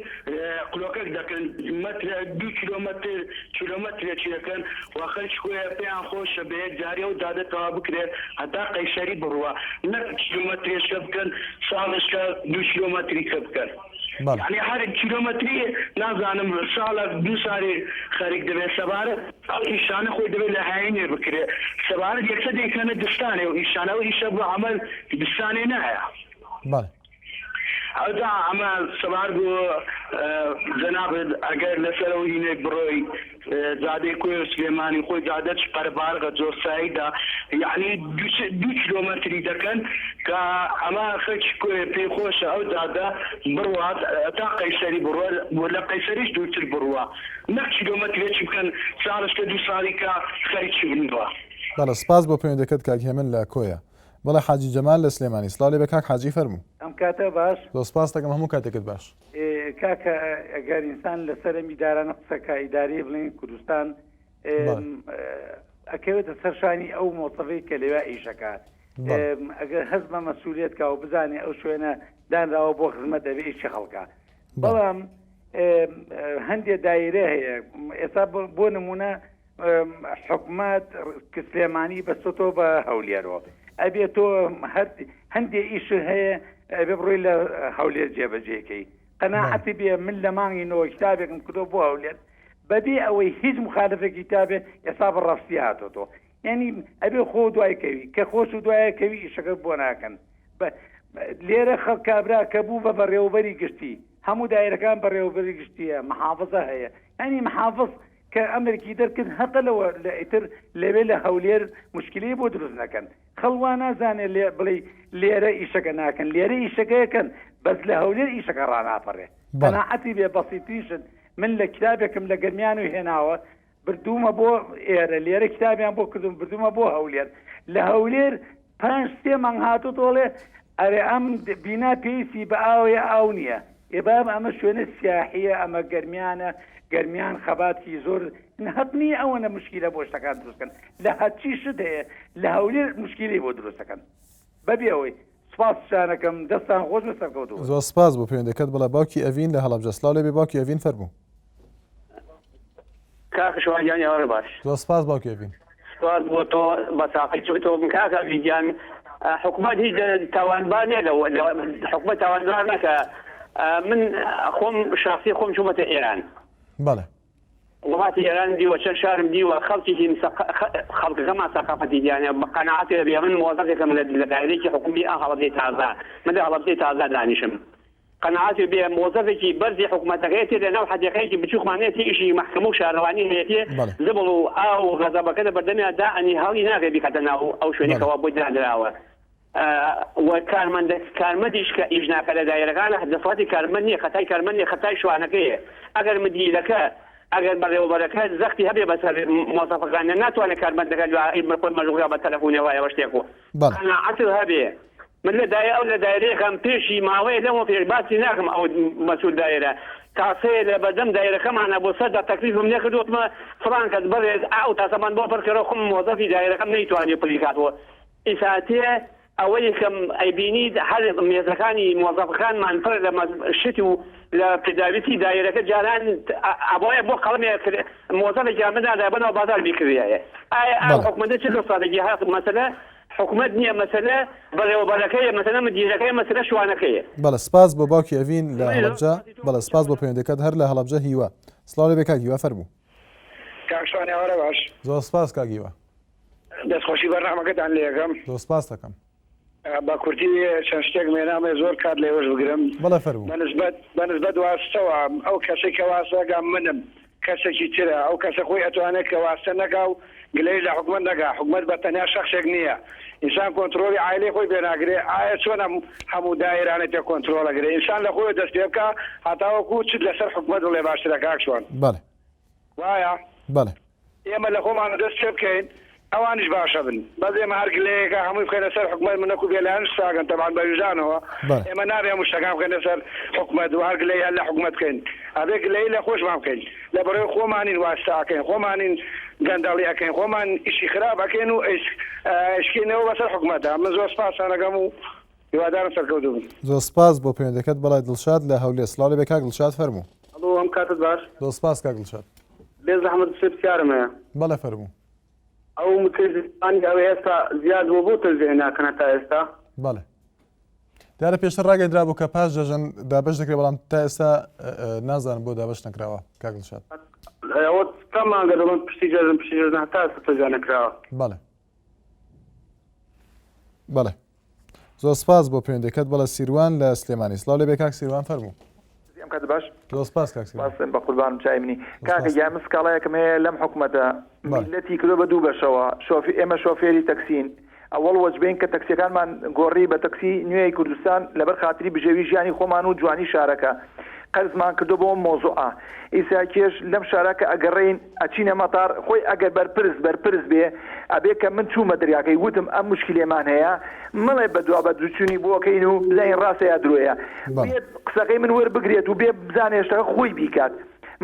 قلۆکەک دەکەن مەتر دوو کیلۆمەتر کیلۆمەترێکی دەکەن و خەلکی کۆیە پێیان خۆشە بە یەک جاری ئەو جادە تەوا بکرێ هەتا قەیسەری بڕوا نەک کیلۆمەترێکە بکەن ساڵێکە دوو کیلۆمەتریکە بکەن. بەڵێ. یەعنی هەر کیلۆمەتری نازانم ساڵە دوو ساری خەریک دەبێت سەبارەت ئەو ئیشانە خۆی دەبێت لە هاینێ بکرێ سەبارەت یەکسەر دەیکەنە دستانێ و ئیشانە ئەو ئیشە بۆ عەمەل دستانێ نایە. بەڵێ. ئەوجا ئەمە سەبارەت بۆ جەنابت ئەگەر لەسەر ئەو هینەی بڕۆی جادەی کۆیە و سلێمانی خۆی جادە چ قەرەباڵغە جۆساییدا یەعنی دوو کیلۆمەتری دەکەن کە ئەمە خەلکی کۆیە پێی خۆشە ئەو جادە بڕوات تا قەیسەری بڕوا و لە قەیسەریش دوورتر بڕوا نەک کیلۆمەترێکی بکەن ساڵێکە دوو ساڵیکە خەریکی بنەوە. بەڵێ سپاس بۆ پەیوەندەکەت کاک هێمن لە کۆیە. بەڵێ حاجی جەمال لە سلێمانی. سڵاو لێبێ کاک حاجی فەرموو. ئەم کاتە باش. زۆر سپاست دەکەم هەموو کاتێکت باش. کاکە ئەگەر ئینسان لەسەر ئەم ئیدارانە قسە کا ئیدارەی بڵێن کوردستان ئەکەوێتە سەر شانی ئەو مۆسەفەی کە لەوێ ئیشەکات ئەگەر هەست بە مەسوولێت کا و بزانێ ئەو شوێنە دانراوە بۆ خزمەت دەبێ ئیشی خەڵکە بەڵام هەندێ دایرە هەیە ئێستا بۆ نمونە حکومەت سلێمانی بەستۆتەوە بە هەولێرەوە ئەبێ تۆ هەر هەندێ ئیش هەیە ئەبێ بڕۆی لە هەولێر جێبەجێکەی. قەناعەتی بێ من لە مانگی نۆ کتابێکم کردوە بۆ هەولێر بەبێ ئەوەی هیچ مخالفێکی تابێ ئێستا بە ڕاستی هاتۆتەوە یعنی ئەبێ خۆ دوای کەوی کە خۆش و دوایە کەوی ئیشەکە بۆ ناکەن لێرە خەڵ کابرا کە بوو بە بەڕێوەبەری گشتی هەموو دایرەکان بەڕێوەبەری گشتیە محافظە هەیە یعنی محافظ کە ئەمرکی دەرکرد هەقە لەوە لە ئیتر لەوێ لە هەولێر مشکلی بۆ دروست نەکەن خەڵ وا نازانێ لێ بڵێی لێرە ئیشەکە ناکەن لێرە ئیشەکەیەکەن بەس لە هەولێر ئیشەکە ڕاناپەڕێ قەناعەتی بێ بەسیترین شت من لە کتابێکم لە گەرمیان و هێناوە بردوومە بۆ ئێرە لێرە کتابیان بۆ کردوم بردوومە بۆ هەولێر لە هەولێر پاش سێ مانگ هاتوو تۆڵێ ئەرێ ئەم بینا پێویستی بە ئاوەیە ئاو نییە ئێ بابە ئەمە شوێنە سیاحیە ئەمە گەرمیانە گەرمیان خەباتی زۆر هەق نییە ئەوەنە مشکیلە بۆ شتەکان دروست کەن لە هەرچی شت هەیە لە هەولێر مشکیلەی بۆ دروست دەکەن بەبێ ئەوەی سپاس شانەکەم دەستان خۆش بێ سەرکەوتوو بن. زۆر سپاس بۆ پەیوەندەکەت بەڵێ باوکی ئەڤین لە هەڵەبجە سڵاو لێبێ باوکی ئەڤین فەرموو. کاکە شوان گیان ئێوارە باش. زۆر سپاس باوکی ئەڤین. سپاس بۆ تۆ بە ساقی تۆ بم کاکە ئەڤین گیان حکومەت هیچ تاوانبار نییە لەوە حکومەت تاوانبار ناکە من خۆم شخصی خۆم چوومەتە ئێران. بەڵێ. وڵاتی ئێران دیوە چەند شارم دیوە خەڵکێکی خەڵکەکەمان سەقافەتی دیانە بە قەناعەتێ بێ من مۆزەفێکم لە دایرەیەکی حکومی ئە هەڵەبجەی تازە من لە هەڵەبجەی تازە دانیشم قەناعەتی بێ مۆزەفێکی بەرزی حکومەتەکەیەتی لە ناو حەدیقەیەکی بچووکمانەتی ئیشی مەحکەمە و شارەوانی هەیەتی زبڵ و ئاو و غەزەبەکە لە بەردەمیا دائەنی هەڵی ناگرێ بیکاتە ناو ئەو شوێنەی کەوا بۆی دانراوە و کارمەندە کارمەندیش کە ئیش ناکە لە دایرەکان دەسەڵاتی کارمەند نییە خەتای کارمەند نییە خەتای شوانەکەیە ئەگەر مدیرەکە ئەگەر بەڕێوەبەرەکە زەختی هەبێ بەسەر مۆزەفەکان ناتوانێت کارمەندەکە خۆی مەشغوڵ بە تەلەفۆنەوە ئەوە شتێک و قەناعەت هەبێ من لە دایە ئەو لە دایرەیەکم پێشی ماوەیە لەمەوە پێش باسی ناکەم ئەو مەسول دایرە تاسەیە لە بەردەم دایرەکەمانە بۆ سەردا تەکلیفم نەکردووە فڵان کەس بەڕێز ئەو تاسەمان بۆ پڕکەرەوە خۆم مۆزەفی دایرەکەم نەیتوانی پڕی کاتەوە ئیساتێ ئەوەی کە ئەیبینیت هەر مێزەکانی مۆزەفەکانمان پڕ لە شت و لە پێداویستی دایرەکە جاران ئەبوایە بۆ قەڵەمێک مۆزەفێکیان بدادا بۆ ناو بازار بیکڕیایە ئایا ئەم حکومەتە چ دەسەڵاتێکی هەق مەسەلە حکومەت نییە مەسەلە بەڕێوەبەرەکەیە مەسەلە مدیرەکەیە مەسەلە شوانەکەیە. بەڵێ سپاس بۆ باوکی ئەڤین لە هەڵەبجە بەڵێ سپاس بۆ پەیوەندەکەت هەر لە هەڵەبجە هیوا سڵاو لێبێ کاک هیوا فەرموو. کاک شوان ئێوارە باش. زۆر سپاس کاک هیوا. دەستخۆشی بەرنامەکەتان لێ ئەکەم. زۆر سپاست ئەکەم. بە کورتی چەند شتێک مێنامێ زۆر کات لێوەش بگرم. بەڵێ فەرموو. بەنسبەت بەنسبەت واستەوە ئەو کەسەی کە واستە ئەکا منم کەسێکی ترە ئەو کەسە خۆی ئەتوانێت کە واستە نەکا و گلەیش لە حکومەت نەکا حکومەت بە تەنیا شەخسێک نییە ئینسان کۆنترۆڵی عایلەی خۆی پێ ناگرێ ئایا چۆن ئەم هەموو دایرانەی پێ کۆنترۆڵ ئەگرێ ئینسان لە خۆیەوە دەست پێ بکا هەتاوەکو چت لەسەر حکومەت بڵێ باشترە کاک شوان. بەڵێ. وایە؟ بەڵێ. ئێمە لە خۆمانەوە دەست پێ بکەین ئەوانیش باشە بن بەس ئێمە هەر گلەیەکە هەمووی بخەینە سەر حکومەت من وەکو بێلایەنش قسە ئەکەم تەبعەن بە ویژدانەوە ئێمە نابێ هەموو شتەکان بخەینە سەر حکومەت و هەر گلەیی هەر لە حکومەت بکەین ئەبێ گلەیی لە خۆشمان بکەین لە بەرەوەی خۆمانین واستە ئەکەین خۆمانین گەندەڵی ئەکەین خۆمان ئیشی خراپ ئەکەین و ئەیشکێنەوە بەسەر حکومەتە من زۆر سپاستان ئەکەم و هیوادارم سەرکەوتوو بن. زۆر سپاس بۆ پەیوەندەکەت بەڵێ دڵشاد لە هەولێر سڵاو لێبێ کاک دڵشاد فەرموو. ئەڵۆ ئەم کاتت باش. زۆر سپاس کاک دڵشاد. بێ زەحمەت سێ پرسیارم هەیە. بەڵێ فەرموو. ئەو موچەی زستانی ئەوەی ئێستا زیاد بووە بۆ تەوزیع ناکەن هەتا ئێستا؟ بەڵێ دیارە پێشتر ڕاگەندرابوو کە پاش جەژن دابەش دەکرێت بەڵام تا ئێستا نازانم بۆ دابەش نەکراوە کاک دڵشاد. ئەوە چەند مانگە دەڵێن پشتی جەژن پشتی جەژن هەتا ئێستا تەوزیع نەکراوە. بەڵێ بەڵێ زۆر سپاس بۆ پەیوەندەکەت بەڵێ سیروان لە سلێمانی سڵاو لێبێ کاک سیروان فەرموو. ئەم کاتە باش. زۆر سپاس کاک سیروان. سپاس بە قوربانم چای منی. کاکە گیان من سکاڵایەکم هەیە لەم حکومەتە میللەتی کردوە بە دوو بەشەوە شۆفی ئێمە شۆفێری تەکسین ئەوەڵ وەجبەین کە تەکسیەکانمان گۆڕی بە تەکسی نوێی کوردستان لەبەر خاتری بژێوی ژیانی خۆمان و جوانی شارەکە قەرزمان کردوە بۆ ئەم مۆزوعە ئیسا کێش لەم شارە کە ئەگەڕێین ئەچینە مەتار خۆی ئەگەر بەرپرس بەرپرس بێ ئەبێ کە من چوومە دەرگاکەی وتم ئەم موشکیلەمان هەیە مەڵێ بە دوا بە دوچونی بۆ کەین و بزانین ڕاستە یا درۆیە بێت قسەکەی من وەربگرێت و بێ بزانێ شتەکە خۆی بیکات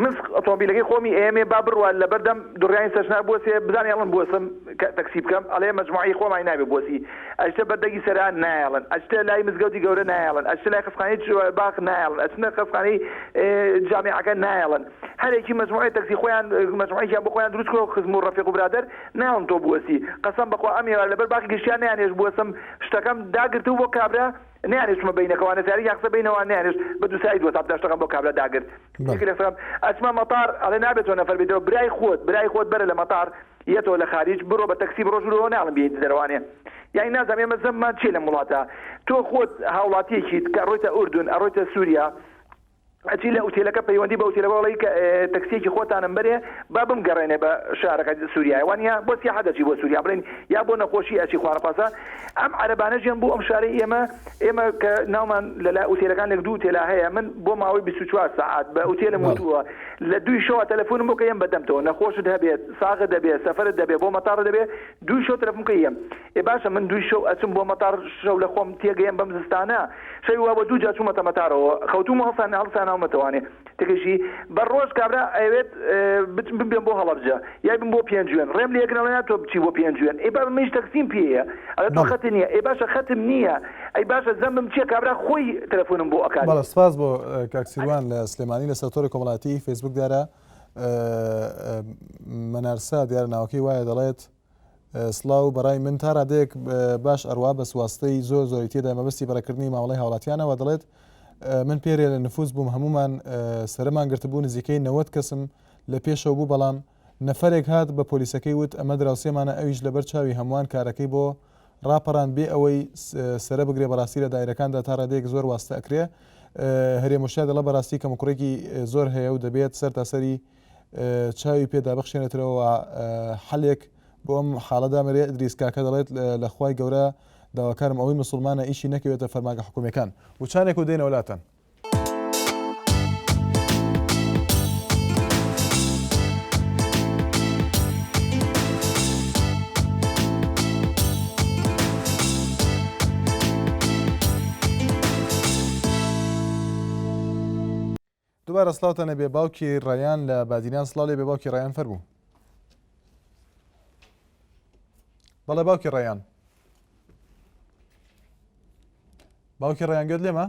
من ئۆتۆمبیلەکەی خۆمی ئەیەمێ با بڕوا لەبەردەم دوڕیانی سەرچنار بوەسێ بزانێ ئەڵێن بوەسم تەکسی بکەم ئەڵێ مەجموعەی خۆمانی نابێ بوەسی ئەچتە بەردەگی سەرا نایەڵن ئەچتە لای مزگەوتی گەورە نایەڵن ئەچتە لای خەسخانەی باخ نایەڵن ئەچنە خەسخانەی جامیعەکە نایەڵن هەرێکی مەجموعەی تەکسی خۆیان مەجموعەیەکیان بۆ خۆیان دروست کردوە خزم و ڕەفیق و برادەر نایەڵن تۆ بوەسی قەسەم بەخوا ئەم ئێوارە لەبەر باخی گشتیان نەیانهێشت بوەسم شتەکەم داگرتبوو بۆ کابرا. نەیانێشت چمە بەینەکەوانە سیارەیەکیان خستە بەینەوە نەیانێشت بە دوو سای دووەسا داشتەکەم بۆ کابرا داگرت یەکی لە سەرم ئەچمە مەتار ئەڵێ نابێت تۆ نەفەر بیتەوە برای خۆت برای خۆت بەرە لە مەتار یەتەوە لە خاریج بڕۆ بە تەکسی بڕۆ ژوورەوە ناڵم بێیت دەرەوانێ یانی نازانم ئێمە زەممان چیە لەم وڵاتە تۆ خۆت هاوڵاتیەکیت کە ئەڕۆیتە ئوردون ئەڕۆیتە سووریا ئەچی لە ئوتێلەکە پەیوەندی بە ئوتێلەکە ئەڵێی کە تەکسیەکی خۆتانم بەرێ با بمگەڕێنێ بە شارەکە سوریایە وانیە بۆ سیاحەت ئەچی بۆ سوریا بڵێن یا بۆ نەخۆشی ئەچی خوانەخواستە ئەم عەرەبانەش یەن بۆ ئەم شارەی ئێمە ئێمە کە ناومان لە لای ئوتێلەکان لێک دوو ئوتێلا هەیە من بۆ ماوەی 24 سەعات بە ئوتێلم وتووە لە دووی شەوە تەلەفۆنم بۆ کە یەم بەدەمتەوە نەخۆشت هەبێت ساغت دەبێت سەفەرت دەبێت بۆ مەتاڕت دەبێت دووی شەو تەلەفۆن کە یەم ئێ باشە من دووی شەو ئەچم بۆ مەتاڕ شەو لە خۆم تێگەیەم بەم زستانە شەوی وابوە دوو جار چومەتە مەتارەوە خەوتوم و هەڵسان هەڵساناومەتەوانێ تکشی بە ڕۆژ کابرا ئەیەوێت بچم ببێم بۆ هەڵەبجە یای بم بۆ پێنجوێن ڕێم لێ گرن ئەڵێ تۆ بچی بۆ پێنجوێن ئەی بابە منیش تەکسیم پێیە ئەڵێ تۆ خەتت نییە ئەی باشە خەتم نییە ئەی باشە زەمبم چییە کابرا خۆی تەلەفۆنم بۆ ئەکات. بەڵێ سپاس بۆ کاک سیروان لە سلێمانی لەسەر تۆڕی کۆمەڵایەتی فەیسبوک دیارە مەنارسا دیارە ناوەکەی وایە دەڵێت سڵاو بەڕای من تا ڕادەیەک باش ئەڕوا بەس واستەی زۆر زۆری تێدا مەبەستی بەڕێکردنی مامەڵەی هاوڵاتیانە وە دەڵێت من پێرێ لە نفوس بووم هەمومان سەرمان گرتبوو نزیکەی 90 کەسم لە پێشەوە بوو بەڵام نەفرێک هات بە پۆلیسەکەی وت ئەمە دراوسێمانە ئەویش لەبەر چاوی هەمووان کارەکەی بۆ ڕاپەڕان بێ ئەوەی سرە بگرێ بەڕاستی لە دایرەکاندا تا ڕادەیەک زۆر واستە ئەکرێ هەرێموشیا دەڵە بەڕاستی کەموکوڕێکی زۆر هەیە و دەبێت سەر تاسەری چاوی پێدا بخشێنێتەوە حەلێک بۆ ئەم حاڵە دامەرێ ئیدریس کاکە دەڵێت لە خوای گەورە داواکارم ئەوەی مسوڵمانە ئیشی نەکەوێتە فەرمانگە حکومیەکان وچانێک و دێنەوە لاتان. دوبارە سڵاوتان لێبێ باوکی ڕەیان لە بادینان سڵاو لێبێ باوکی ڕەیان فەرموو بەڵێ باوکی ڕەیان باوکی ڕەیان گوێت لێمە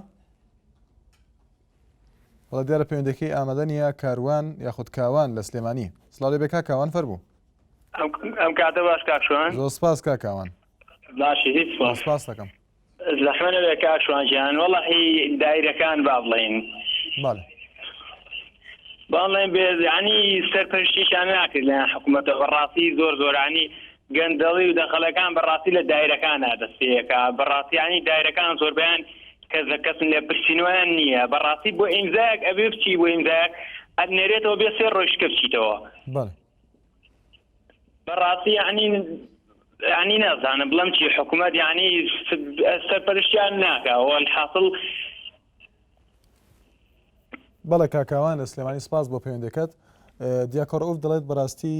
بەڵێ دیارە پەیوەندەکەی ئامادە نییە کاروان یاخود کاوان لە سلێمانی سڵاو لێبێ کاک کاوان فەرموو ئەم کاتە باش کاک شوان زۆر سپاس کاک کاوان باشی هیچ سپاس سپاس دەکەم زەحمە نەبێ کاک شوان گیان وەڵاهی دایرەکان با بڵێین بەڵێ با بڵێن بێ یعنی سەرپەرشتیشان ناکرد لە حکوومەتە بەڕاستی زۆر زۆرانی گەندەڵی و دەخەڵەکان بەڕاستی لە دایرەکانە دەست پێەکە بەڕاستی ینی دایرەکان زۆربیان کەس لە کەسن لێ پرسینەوەیان نییە بەڕاستی بۆ ئیمزایەک ئەبێ بچی بۆ ئیمزایەک ئەنێرێتەوە بێ سێ ڕۆیشکە بچیتەوە بەڵێ بەڕاستی یعنی یعنی نازانم بڵم چی حکوومەت یعنی سەرپەرشتیان ناکە والحاصل بەڵێ کاکاوان لە سلێمانی سپاس بۆ پەیوەندەکەت دیاکۆ ڕەئوف دەڵێت بەڕاستی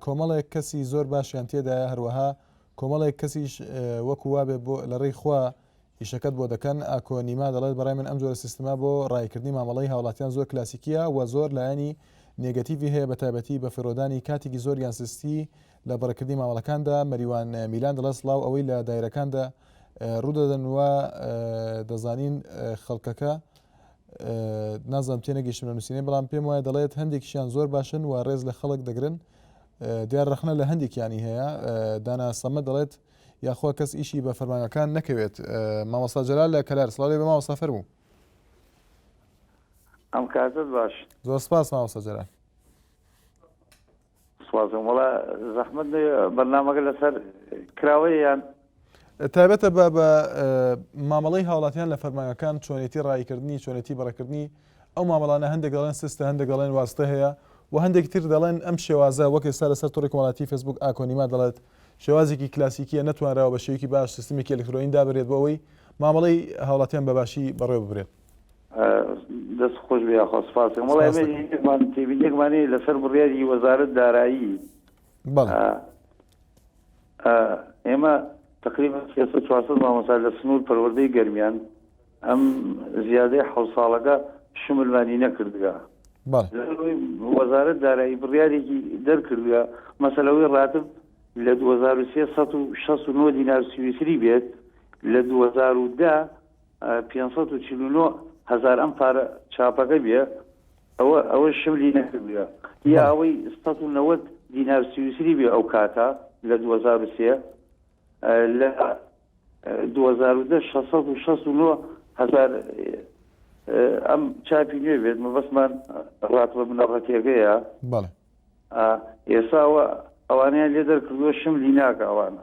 کۆمەڵێک کەسی زۆر باشیان تێدایە هەروەها کۆمەڵێک کەسیش وەکو وابێ بۆ لە ڕێی خوا ئیشەکەت بۆ دەکەن، ئاکۆ نیما دەڵێت بەڕای من ئەم جۆرە سیستمە بۆ ڕاییکردنی مامەڵەی هاوڵاتیان زۆر کلاسیکییە و زۆر لایەنی نێگەتیڤی هەیە بەتایبەتی بەفیڕۆدانی کاتێکی زۆر یان سستی لە بەڕێکردنی مامەڵەکاندا، مەریوان میلان دەڵێت سڵاو ئەوەی لە دایرەکاندا ڕوودەدەن وا دەزانین خەڵکەکە نازانم تێنەگەیشتم لە نووسینەی بەڵام پێم وایە دەڵێت هەندێکیشیان زۆر باشن و ڕێز لە خەڵک دەگرن دیار ڕەخنە لە هەندێکیانی هەیە دانا سەمە دەڵێت یاخوا کەس ئیشی بە فەرمانگەکان نەکەوێت مامۆستا جەلال لە کەلار سڵاو لێ بێ مامۆستا فەرموو. ئەم کاتت باش. زۆر سپاس مامۆستا جەلال. سپاسم وەڵا زەحمەت نەبێ بەرنامەکە لەسەر کراوەیە یان؟ تایبەتە بە بە مامەڵەی هاوڵاتیان لە فەرمانگەکان چۆنێتی ڕاییکردنی چۆنێتی بەڕێکردنی ئەو مامەڵانە هەندێک دەڵێن سستە هەندێک دەڵێن واستە هەیە و هەندێکی تر دەڵێن ئەم شێوازە وەک ئێستا لەسەر تۆڕی کۆمەڵاتی فەیسبوک ئاکۆنیما دەڵێت شێوازێکی کلاسیکیە نەتوانراوە بە شێوەیەکی باش سیستمێکی ئەلکترۆنی دابنرێت بۆ ئەوەی مامەڵەی هاوڵاتیان بە باشی بەڕێوە ببرێت. دەست خۆش بێ یاخوا سپاس دەکەم. وەڵا ئێمە یەکمان تێبینیەکمان هەیە لەسەر بڕیاری وەزارەت دارایی. بەڵێ. ئێمە تقریبا 300 400 مامۆستا لە سنوور پەروەردەی گەرمیان ئەم زیادەی حەوت ساڵەکە شملمانی نەکردگە. بەڵێ. وەزارەت دارایی بڕیارێکی دەرکردگە مەسەلەوەی ڕاتب لە 2003 169 دینار سویسری بێت لە 2010 549 هەزار ئەم پارە چاپەکە بێ ئەوە ئەوە شملی نەکردگە یا ئەوەی 190 دینار سویسری بێ ئەو کاتە لە 2003 لە. 2010 669 هەزار ئەم چاپی نوێ بێت مەبەستمان ڕاتبە بنەڕەتیەکەیە. بەڵێ. ئێستا ئەوە ئەوانەیان لێ دەرکردووە شملی ناکە ئەوانە.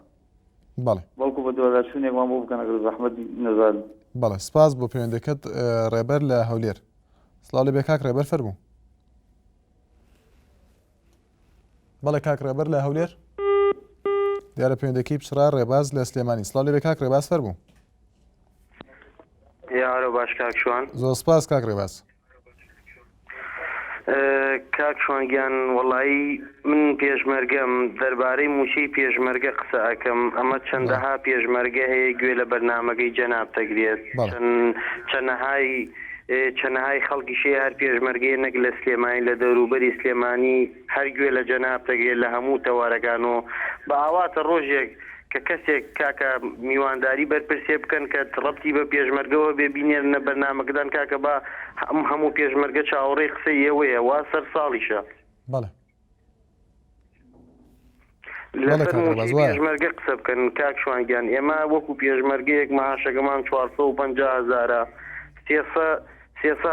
بەڵێ. بەڵکو بە دواداچوونێکمان بۆ بکەن ئەگەر زەحمەت نەزان. بەڵێ سپاس بۆ پەیوەندەکەت ڕێبەر لە هەولێر. سڵاو لێ بێ کاک ڕێبەر فەرموو. بەڵێ کاک ڕێبەر لە هەولێر. دیارە پەیوەندەکەی پچڕا ڕێباز لە سلێمانی. سڵاو لێ بێ کاک ڕێباز فەرموو. یاوەرە باش کاک شوان. زۆر سپاس کاک ڕێباز. کاک شوان گیان وەڵایی من پێشمەرگەم دەربارەی موچەی پێشمەرگە قسە ئەکەم ئەمە چەندەها پێشمەرگە هەیە گوێ لە بەرنامەکەی جەناب تەگرێت چەنەهای چەنەهای خەڵکیش هەیە هەر پێشمەرگەیە نەک لە سلێمانی لە دەوروبەری سلێمانی هەر گوێ لە جەناب تەگرێت لە هەموو تەوارەکان و بە ئاواتە ڕۆژێک کە کەسێک کاکە میوانداری بەرپرسێ بکەن کە ڕەبتی بە پێشمەرگەوە بێ بینێرنە بەرنامەکەدان کاکە با ئەم هەموو پێشمەرگە چاوەڕێی قسەی ئێوەیە وا سەر ساڵیشە. بەڵێ. لەسەر مووچەی پێشمەرگە قسە بکەن کاک شوان گیان ئێمە وەکو پێشمەرگەیەک مەعاشەکەمان 450 هەزارە 300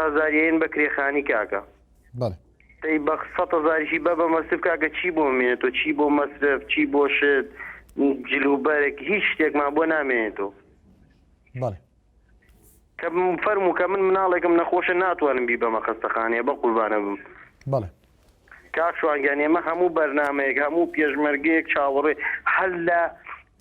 هەزار یەین بە کرێخانی کاکە. بەڵێ. دەی بە سەت هەزاریشی بە بە مەسرف کاکە چی بۆ مێنێتەوە چی بۆ مەسرف چی بۆ شت جل و بەرگ هیچ شتێکمان بۆ نامێنێتەوە. بەڵێ. کە فەرموو کە من مناڵێکم نەخۆشە ناتوانم بیبەمە خەستەخانەیە بە قوربانە بم. بەڵێ. کاک شوان گیان ئێمە هەموو بەرنامەیەک هەموو پێشمەرگەیەک چاوەڕێ هەر لە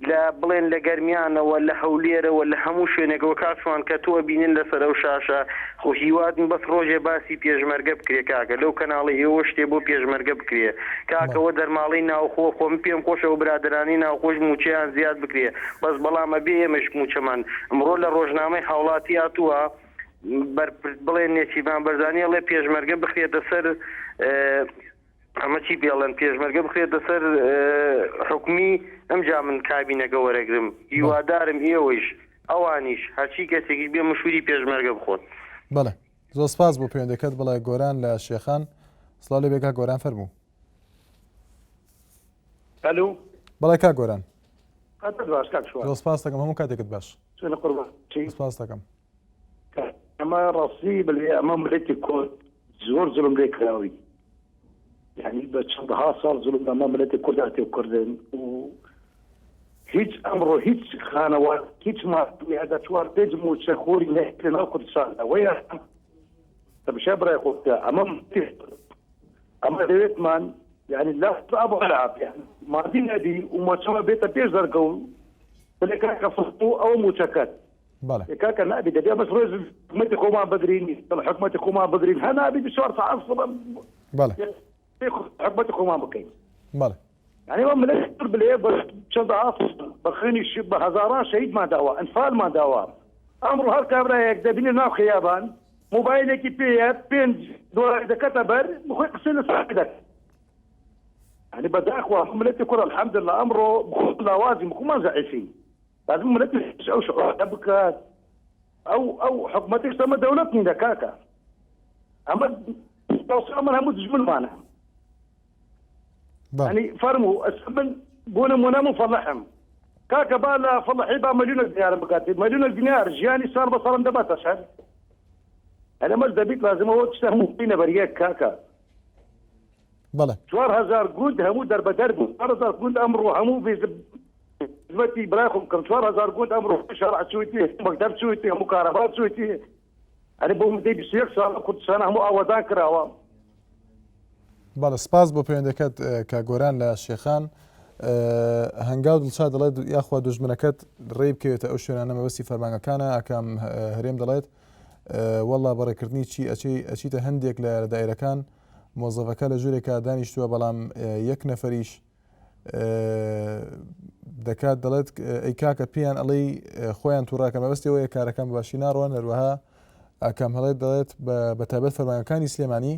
لە بڵێن لە گەرمیانەوە لە هەولێرەوە لە هەموو شوێنێکەوە کاک شوان کە تۆ ئەبینن لەسەر ئەو شاشە خۆ هیواتم بەس ڕۆژێ باسی پێشمەرگە بکرێ کاکە لەو کەناڵی ئێوە شتێ بۆ پێشمەرگە بکرێ کاکەوە دەرماڵەی ناوخۆ خۆ من پێم خۆشە ئەو برادەرانی ناوخۆش موچەیان زیاد بکرێ بەس بەڵام ئەبێ ئێمەش موچەمان ئەمڕۆ لە ڕۆژنامەی هاوڵاتی هاتووە بەرپرس بڵێ نێچیرڤان بەرزانی ئەڵێ پێشمەرگە بخرێتە سەر ئەمە چی پێڵێن پێشمەرگە بخرێتە سەر حکومی ئەمجا من کابینەکە وەرەگرم هیوادارم ئێوەیش ئەوانیش هەرچی کەسێکیش بێ مشوری پێشمەرگە بخۆن. بەڵێ زۆر سپاس بۆ پەیوەندەکەت بەڵێ گۆران لە شێخان سڵاو لێ بێ کاک گۆران فەرموو. ئەلو. بەڵێ کاک گۆران. کاتت باش کاک شوان. زۆر سپاس دەکەم هەموو کاتێکت باش. چۆنی قوربان چی؟ سپاس دەکەم. ئەمە ڕاستی بلێ ئەمە ملەتی کورد زۆر زوڵم لێ کراوی یعنی بە چەندەها ساڵ زوڵم ئەمە ملەتی کورد هاتێ کردن و هیچ ئەمڕۆ هیچ خانەوە هیچ مادە چوار پێنج موچە خۆری نەهێت لە ناو کوردستان ئەوەیە تەمشا برای خۆ بکە ئەمە ئەمە دەوێتمان یعنی لا ئەبو عەراب یعنی مادی نەبی و مۆچەوە بێتە پێش دەرگە و بلێ کاکە فەرموو ئەو موچەکەت بەڵێ. کاکە نابی دەبێ بەس ڕێز حکومەتی خۆمان بگرین حکومەتی خۆمان بگرین هە نابی 24 ساعت بەڵێ حکومەتی خۆمان بکەین بەڵێ یعنی ئەو ملت بلێ بە چەند بە خوێنی بە هەزاران شەهیدمان داوە ئەنفالمان داوە ئەمڕۆ هەر کابرایەک دەبینی ناو خیابان مۆبایلێکی پێیە پێنج دۆلاری دەکەتە بەر بخۆی قسەی لەسەر دەکات یعنی بەداخوا ملەتی کوڕ الحمدلله ئەمڕۆ بخۆ لاوازی خۆمان زەعیفین لازم ملەتی ئەو شعورە بکات ئەو ئەو حکومەتێک ئەمە دەولەت نییە کاکە ئەمە ئەمە هەموو دژمنمانە ینی فەرموو ئەستا من بۆ نمونە من فەڵحم کاکە با لە فەڵحی با ملیۆنێک دینارم بکات ملیۆنێک دینار ژیانی ساڵ بە ساڵم دەباتە سەر ئەمەش دەبیت لازمەوە شتە هەموو بینە بەریەک کاکە بەڵێ. 4000 گوند هەموو دەربەدەر بوو 4000 گوند ئەمڕۆ هەموو خزمەتی برای خۆم بکەم 4000 گوند ئەمڕۆ شارع چوویتی مەکتەب چوویتی هەموو کارەبا چوویتی ئەرێ بۆ مدەی 21 ساڵ کوردستان هەموو ئاوەدان کراوە. بەڵێ سپاس بۆ پەیوەندەکەت کاک گۆران لە شێخان هەنگاو دڵشاد دەڵێت یاخوا دوژمنەکەت ڕێی بکەوێتە ئەو شوێنانە مەبەستی فەرمانگەکانە ئاکام هەرێم دەڵێت وەڵا بەڕێکردنی چی ئەچی ئەچیتە هەندێک لە دایرەکان مۆزەفەکە لە ژوورێکا دانیشتووە بەڵام یەک نەفەریش دەکات دەڵێت ئەی کاکە پێیان ئەڵێی خۆیان تووڕاکە مەبەستی ئەوەیە کارەکان باشی ناڕۆن هەروەها ئاکام هەڵێت دەڵێت بە تایبەت فەرمانگەکانی سلێمانی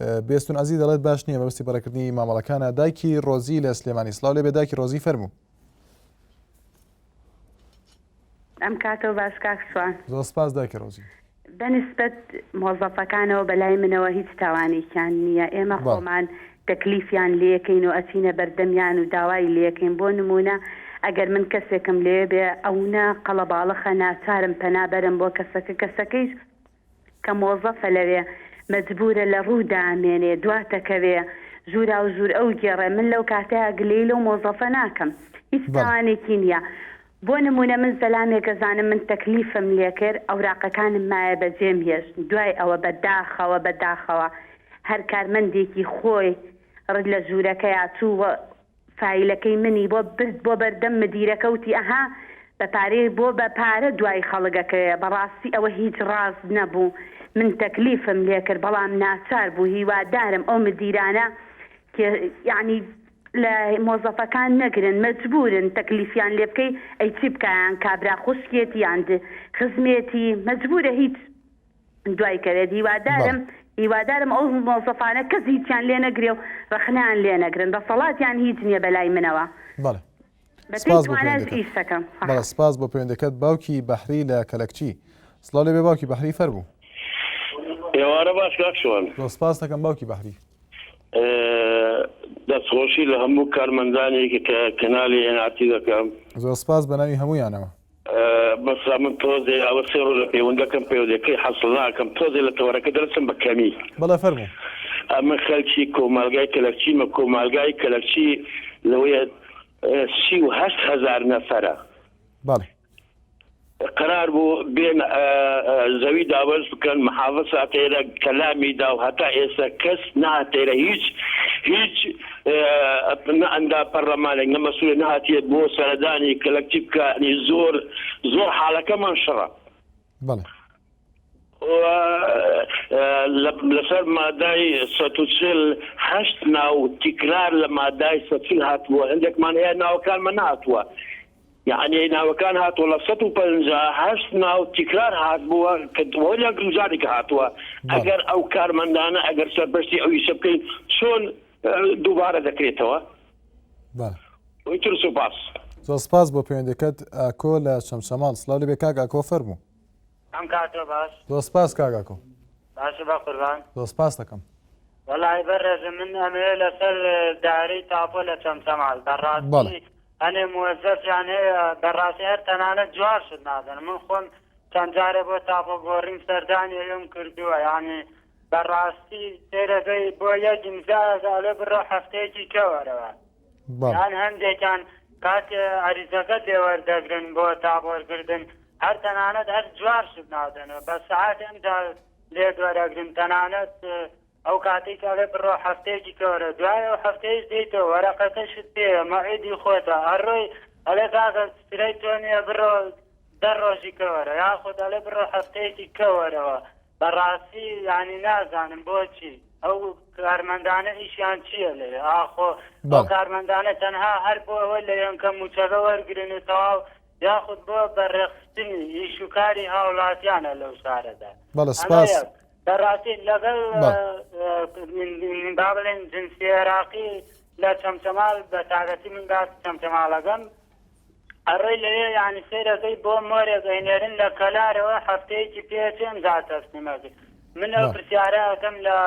بێستون عەزیز دەڵێت باش نییە مەبەستی بەڕێکردنی مامەڵەکانە دایکی ڕۆزی لە سلێمانی سڵاو لێ بێ دایکی ڕۆزی فەرموو ئەم کاتەو باش کاک شوان. زۆر سپاس دایکە ڕۆزی. بەنسبەت مۆزەفەکانەوە بەلای منەوە هیچ تاوانێکیان نییە ئێمە خۆمان تەکلیفیان لێکەین و ئەچینە بەردەمیان و داوای لێکەین بۆ نمونە. ئەگەر من کەسێکم لێ بێ ئەونە قەڵەباڵخە ناچارم پەنا بەرم بۆ کەسەکە کەسەکەیش کە مۆزەفە لەوێ مەجبورە لە ڕوو دامێنێ دواتەکەوێ ژووراو ژوور ئەو گێڕێ من لەو کاتەیا گلەیی لەو مۆزەفە ناکەم هیچ تاوانێکی نیە بۆ نمونە من زەلامێک ئەزانم من تەکلیفم لێکرد ئەوراقەکانم مایە بەجێم هێشت دوای ئەوە بە داخەوە بە داخەوە هەر کارمەندێکی خۆی ڕ لە ژوورەکەیا چوو فایلەکەی منی بۆ برد بۆ بەردەم مدیرەکە وتی ئەها بە پارەی بۆ بە پارە دوای خەڵک ئەکەوێ بەڕاستی ئەوە هیچ ڕاست نەبوو من تەکلیفم لێکرد بەڵام ناچار بوو هیوادارم ئەو مدیرانە کێ یەعنی لە مۆزەفەکان نەگرن مەجبورن تەکلیفیان لێ بکەی ئەی چی بکا یان کابرا خوشکێتی یان خزمێتی مەجبورە هیچ دوای کەوێت هیوادارم هیوادارم ئەو مۆزەفانە کەس هیچیان لێ نەگرێ و ڕەخنەیان لێ نەگرن دەسەڵاتیان هیچ نییە بەلای منەوە بەڵێ بەپێی سپاس بۆ تواناش پەیوەندەکەت ئیش دەکەم. بەڵێ سپاس بۆ پەیوەندەکەت باوکی بەحری لە کەلەکچی سڵاو لێبێ باوکی بەحری فەرموو. ئێوارە باش کاک شوان. زۆر سپاس دەکەم باوکی بەحری. دەستخۆشی لە هەموو کارمەندانێکی کە کەنالی ئێن ئار تی دەکەم. زۆر سپاس بەناوی هەموویانەوە. بەسا من تۆزێ ئەوە سێ ڕۆژە پەیوەندەکەم پەیوەندەکەی حەسڵ ناکەم تۆزێ لە تەوەرەکە دەرچم بە کەمی. بەڵێ فەرموو. ئەمن خەلکی کۆمالگای کەلەکچیمە کۆمالگای کەلەکچی لەوەیە 38000 نەفەرە. بەڵێ. قەرار بوو بێن زەوی دابەش بکەن محافز هاتێرە کەلامی دا و هەتا ئێستا کەس نەهاتێرە هیچ هیچ نە ئەندام پەرلەمانێک نە مەسئولێک نەهاتیە بۆ سەردانی کەلەکتیب بکە یعنی زۆر زۆر حاڵەکەمان شڕە. بەڵێ. لەسەر مادای 140 هەشت ناو تیکرار لە مادای 140 هاتووە هەندێکمان هەیە ناوەکانمان نەهاتووە یەعنی ناوەکان هاتووە لە 158 ناو تیکرار هاتبووە کە وەلیان جارێک هاتووە ئەگەر ئەو کارمەندانە ئەگەر سەرپەرشتی ئەو ئیشە بکەین چۆن دووبارە دەکرێتەوە؟ ئیتر سوپاس. زۆر سپاس بۆ پەیوەندەکەت ئاکۆ لە چەمچەماڵ سڵاو لێبێ کاک ئاکۆ فەرموو. ئەم کاتۆ باش. زۆر سپاس کاک ئاکۆ. باشە بەقوربان. زۆر سپاس دەکەم. وەڵاهی بەڕێزم من ئەمەوێ لەسەر دارەی تاپۆ لە چەمچەماڵ بەڕاستی هەنێ موەزەفیان هەیە بەڕاستی هەر تەنانەت جوابشت نادەن من خۆم چەند جارێ بۆ تاپۆ گۆڕین سەردانی ئەوێم کردووە یانی بەڕاستی سەیرەکەی بۆ یەک ئیمزایەک ئەڵێ بڕۆ هەفتەیەکی کەوەرەوە یان هەندێکیان کاتێ عەریزەکەت لێ وەردەگرن بۆ تاپۆرکردن هەر تەنانەت هەر جوابشت نادەنەوە بە سەعات ئەمجا لێت وەرەگرن تەنانەت ئەو کاتەی کە ئەڵێ بڕۆ هەفتەیەکی کەوەرە دوای ئەو هەفتەیەش دێیتەوە وەرەقەکەشت پێیە مەعیدی خۆتە ئەڕۆی ئەڵێ کاکە سرەی تۆ نییە بڕۆ دە ڕۆژی کەوەرە یاخود ئەڵێ بڕۆ هەفتەیەکی کەوەرەوە بەڕاستی یانی نازانم بۆچی ئەو کارمەندانە ئیشیان چییە لەوێ ئاخۆ ئەو کارمەندانە تەنها هەر بۆ ئەوە لەوێن کە مووچەکە وەرگرن و تەواو یاخود بۆ بەڕێخستنی ئیش و کاری هاوڵاتیانە لەو شارەدا بەڵێ سپاس. بەڕاستی لەگەڵ با بڵێن جنسی عێراقی لە چەمچەماڵ بە تایبەتی من باس چەمچەماڵەکەم ئەڕۆی لەوێ یانی سەیرەکەی بۆ مۆرێک ئەینێرن لە کەلارەوە هەفتەیەکی پێچێ ئەمجا تەسلیمەکەی من ئەو پرسیارە ئەکەم لە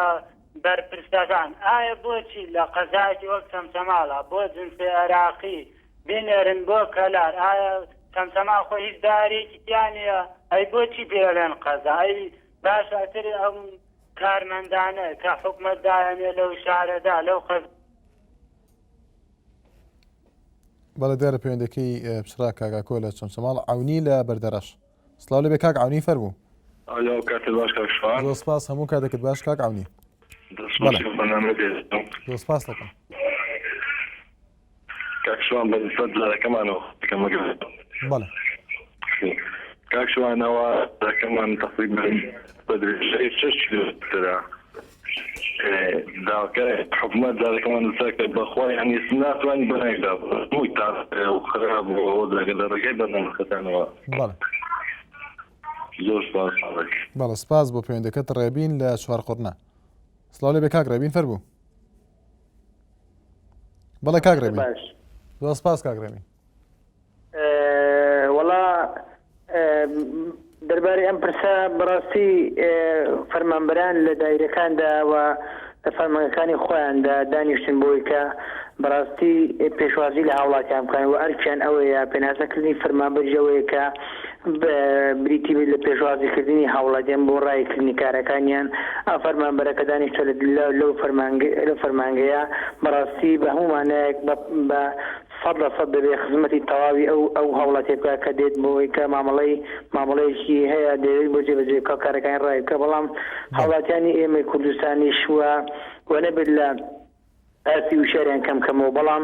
بەرپرسەکان ئایا بۆچی لە قەزایەکی وەک چەمچەماڵە بۆ جنسی عێراقی بینێرن بۆ کەلار ئایا چەمچەماڵ خۆ هیچ دارێکی تیا نییە ئەی بۆچی پێڵێن قەزا ئەی باشە ئەتر ئەم کارمەندانە کە حکومەت دایانێ لەو شارەدا لەو قەز بەڵێ دیارە پەیوەندەکەی پچڕا کاک ئاکۆ لە چەمچەماڵ عەونی لە بەردەڕەش سڵاو لەبێ کاک عەونی فەرموو. ئالۆ کاتت باش کاک شوان. زۆر سپاس هەموو کاتێکت باش کاک عەونی. دەستخۆشی بۆ بەرنامەی بێزم. زۆر سپاس دەکەم. کاک شوان بە نسبەت زارەکەمانەوە دەکەم ئەگەر بەڵێ. کاک شوان ئەوە زارەکەمان تەقریبەن بە درێژایی شەش کیلۆمەترە داواکاری حکومەت زارەکەمان لەسەر کرد بەخوا یانی ناتوانین بەناویدا هەمووی تاقە و خراپ و ئەوە زاگە لە ڕێگای بەرنامەکەتانەوە بەڵێ. زۆر سپاس. بەڵێ سپاس بۆ پەیوەندەکەت ڕێبین لە چوارقوڕنە. سڵاو لێبێ کاک ڕێبین فەرموو. بەڵێ کاک ڕێبین. زۆر سپاس کاک ڕێبین. وەڵا دەربارەی ئەم پرسە بەڕاستی فەرمانبەران لە دایرەکاندا و لە فەرمانگەکانی خۆیاندا دانیشتن بۆی کە بەڕاستی پێشوازی لە هاوڵاتیان بکەن و ئەرکیان ئەوەیە پێناسەکردنی فەرمانبەریش ئەوەیە کە بریتی بێت لە پێشوازیکردنی هاوڵاتیان بۆ ڕاییکردنی کارەکانیان، ئەم فەرمانبەرە کە دانیشتووە لەو فەرمانگەیە بەڕاستی بە هەموو مانایەک بە 100% دەبێت خزمەتی تەواوی ئەو ئەو هاوڵاتیە بکات کە دێت بۆ ئەوەی کە مامەڵەی مامەڵەیەکی هەیە دەیەوێت بۆ جێبەجێ بکات و کارەکانی ڕایی بکات بەڵام هاوڵاتیانی ئێمەی کوردستانیش و و نەبێت لە ئاستی وشیاریان کەم کەمەوە بەڵام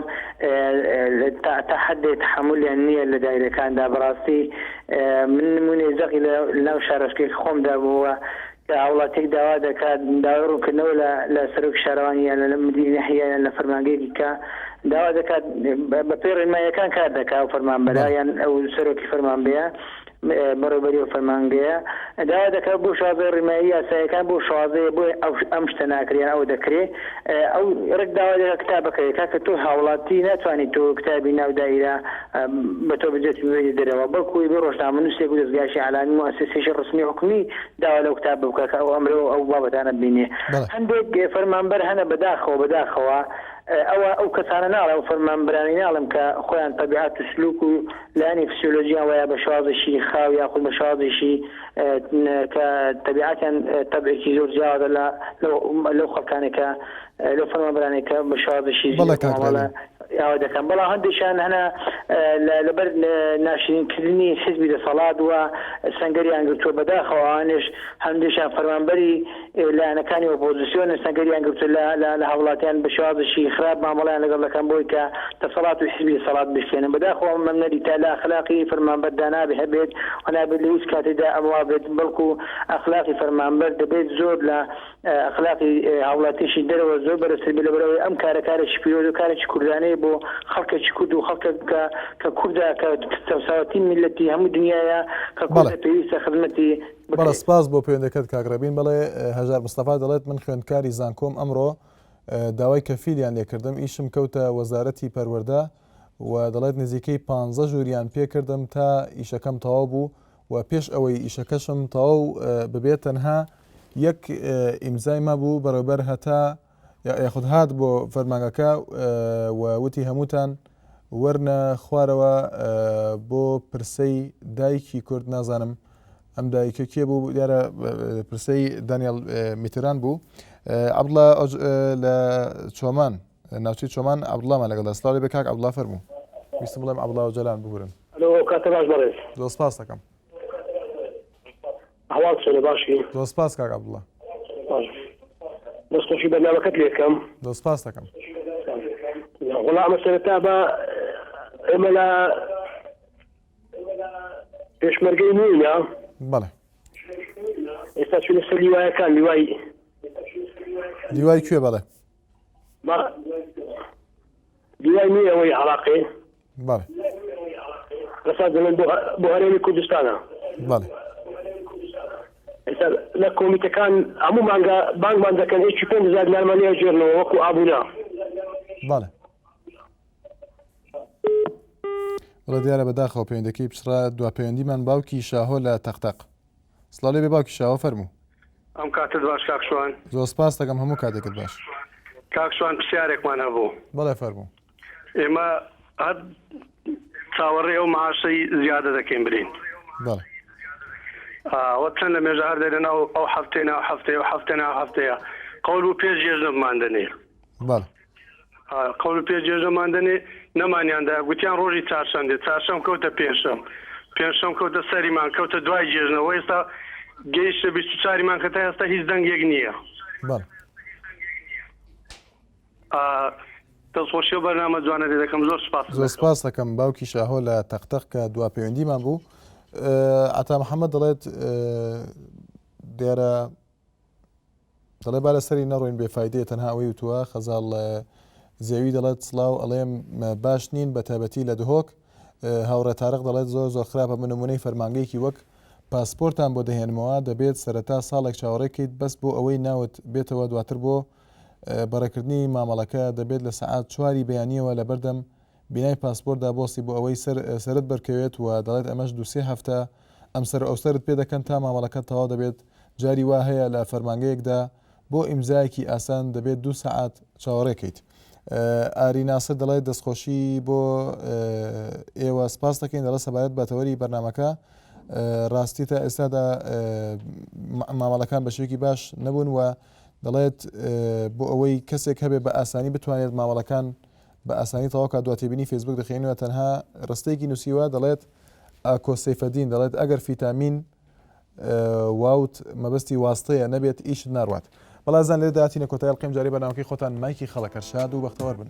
تا تا حدێ تحملیان نییە لە دایرەکاندا بەڕاستی من نمونەی زەقی لە ناو شارۆچکەی خۆمدا بووە کە هاوڵاتیەک داوا دەکات داوای ڕوونکردنەوە لە لە سەرۆکی شارەوانی یان لە مدیری ناحیە یان لە فەرمانگەیەکی کە داوا دەکات بە پێی ڕێنماییەکان کار دەکات ئەو فەرمانبەرە یان ئەو سەرۆکی فەرمانگەیە بەڕێوبەری ئەو فەرمانگەیە داوا دەکات بۆ شازەی ڕێنمایی یاساییەکان بۆ شازەیە بۆ ئەو ئەم شتە ناکرێ یان ئەو دەکرێ ئەو ڕێک داوا دەکات کتابەکەی کاکە تۆ هاوڵاتی ناتوانیت تۆ کتابی ناو دایرە بە تۆ بدرێت و ببەیتە دەرەوە بەڵکو بێ ڕۆژنامەنووسێک و دەزگایەکی ئیعلامی موئەسسەیەکی ڕەسمی حکومی داوا لەو کتابە بکا کە ئەو ئەمرە و ئەو بابەتانە ببینێ هەندێک فەرمانبەر هەنە بەداخەوە بەداخەوە ئەوە ئەو کەسانە ناڵێم ئەو فەرمانبەرانەی ناڵێم کە خۆیان تەبیعەت و سلوک و لایەنی فسیۆلۆجیان وایە بە شێوازێکی خاو یاخود بە شێوازێکی کە تەبیعەتیان تەبعێکی زۆر جیاوازە لە لەو خەڵکانێک کە لەو فەرمانبەرانێک کە بە شێوازێکی بەڵێ کاک ڕێبین. ئاوا دەکەن بەڵام هەندێکیان هەنە لەبەر ناشرینکردنی حزبی دەسەڵات و سەنگەریان گرتووە بەداخەوە ئەوانیش هەندێکیان فەرمانبەری لایەنەکانی ئۆپۆزیسیۆنن سەنگەریان گرتووە لە لە لە هاوڵاتیان بە شێوازێکی خراپ مامەڵەیان لەگەڵ دەکەن بۆی کە دەسەڵات و حزبی دەسەڵات بشکێنن بەداخەوە ئەم نەریتە لە ئەخلاقی فەرمانبەردا نابێ هەبێت و نابێت لە هیچ کاتێکدا ئەم وا بێت بەڵکو ئەخلاقی فەرمانبەر دەبێت زۆر لە ئەخلاقی هاوڵاتیی دەرەوە زۆر بەرزتر بێت لەبەرئەوەی ئەم کارە کارێکی پیرۆز و کارێکی کوردانەیە بۆ خەڵکێکی کورد و خەڵکێک کە کە کوردە کە چەوساوەترین میللەتی هەموو دنیایە کە بەڵێ. کوردە پێویستە خزمەتی بەڵێ بکرێت. سپاس بۆ پەیوەندەکەت کاک ڕێبین بەڵێ هەژار مستەفا دەڵێت من خوێندکاری زانکۆم ئەمڕۆ داوای کەفیلیان لێکردم ئیشم کەوتە وەزارەتی پەروەردە و دەڵێت نزیکەی پانزە ژووریان پێکردم تا ئیشەکەم تەواو بوو و پێش ئەوەی ئیشەکەشم تەواو ببێت تەنها یەک ئیمزای مابوو بەڕێوبەر هەتا یاخود هات بۆ فەرمانگەکە و وتی هەمووتان وەرنە خوارەوە بۆ پرسەی دایکی کورد نازانم ئەم دایکە کێ بوو دیارە پرسەی دانیال میتران بوو عەبدوڵا لە چۆمان ناوچەی چۆمان عەبدوڵامان لەگەڵدا سڵاو لێ بێ کاک عەبدوڵا فەرموو ویستم بڵێم عەبدوڵا ئۆجەلان ببورن. ئەلۆ کاتە باش بەڕێز. زۆر سپاس دەکەم. ئەحواڵ چۆنە باشی؟ زۆر سپاس کاک عەبدوڵا. باش دەست خۆشی بەرنامەکەت لێکەم. زۆر سپاس دەکەم. وەڵا ئەمە سەرەتا بە ئێمە لە پێشمەرگەی نوێینە. بەڵێ. ئێستا چوونە سەر لیوایەکان لیوای لیوای کوێ بەڵێ؟ لیوای نوێ ئەوەی عراقی. بەڵێ. ئێستا دەڵێن بۆ بۆ هەرێمی کوردستانە. بەڵێ. ئێستا لە کۆمیتەکان هەموو مانگە بانگمان دەکەن یەکی 5000 دینارمان لێ ئەگێڕنەوە وەکو ئابوونە. بەڵێ. بەڵێ دیارە بەداخەوە پەیوەندەکەی پچڕا دوا پەیوەندیمان باوکی شاهۆ لە تەقتەق. سڵاو لێ بێ باوکی شاوە فەرموو. ئەم کاتت باش کاک شوان. زۆر سپاست دەکەم هەموو کاتێکت باش. کاک شوان پرسیارێکمان هەبوو. بەڵێ فەرموو. ئێمە هەر چاوەڕێی ئەو معاشەی زیادە دەکەین برین. بەڵێ. ئەوە چەند لە مێژە هەر دەرێن ئەو ئەو هەفتەی ناو هەفتەیە ئەو هەفتەی ناو هەفتەیە قەول بوو پێش جێژنە بماندەنێ. بەڵێ. قەول پێ جێژەمان دەنێ نەمانیان دا گوتیان ڕۆژی چارشەم دێ چارشەم کەوتە پێنجشەم پێنجشەم کەوتە سەریمان کەوتە دوای جێژنەوە ئێستا گەیشتە 24 مان کە تا ئێستا هیچ دەنگێک نییە. بەڵێ. دەستخۆشی و بەرنامە جوانە لێ دەکەم زۆر سپاس زۆر سپاس دەکەم باوکی شاهۆ لە تەقتەق کە دوا پەیوەندیمان بوو عەتا محەممەد دەڵێت دیارە دەڵێ با لەسەری نەڕۆین بێ فایدەیە تەنها ئەوەی وتووە خەزاڵ زێوی دەڵێت سڵاو ئەڵێم باش نین بە تایبەتی لە دهۆک هاوڕێ تارق دەڵێت زۆر زۆر خراپە من نمونەی فەرمانگەیەکی وەک پاسپۆرتان بۆ دەهێنمەوە دەبێت سەرەتا ساڵێک چاوەڕێکەیت بەس بۆ ئەوەی ناوت بێتەوە دواتر بۆ بەڕێکردنی مامەڵەکە دەبێت لە سەعات چواری بەیانیەوە لەبەردەم بینای پاسپۆرتدا بۆستی بۆ ئەوەی سەر سەرت بەرکەوێت و دەڵێت ئەمەش دوو سێ هەفتە ئەمسەر و ئەوسەرت پێ دەکەن تا مامەڵەکەت تەواو دەبێت، جاری وا هەیە لە فەرمانگەیەکدا بۆ ئیمزایەکی ئاسان دەبێت دوو سەعات چاوەڕێ کەیت. ئاری ناسر دەڵێت دەستخۆشی بۆ ئێوە سپاس دەکەین دەڵێت سەبارەت بە تەوەری بەرنمەکە ڕاستی تا ئێستادا مامەڵەکان بە شێوەیەکی باش نەبوون و دەڵێت بۆ ئەوەی کەسێک هەبێ بە ئاسانی بتوانێت مامەڵەکان بە ئاسانی تەواو کات دوا تێبینی فەیسبوک دەخێنەوە تەنها ڕستەیەکی نووسیوە دەڵێت ئاکۆ سەیفەدین دەڵێت ئەگەر فیتامین واوت مەبەستی واستەیە نەبێت ئیشت ناڕوات. بەڵێزان لێرەدا هاتینە کۆتایی ئەڵقەی ئەمجارەی بەرنامەکەی خۆتان مایکی خەڵک هەر شاد و بەختەوەر بن.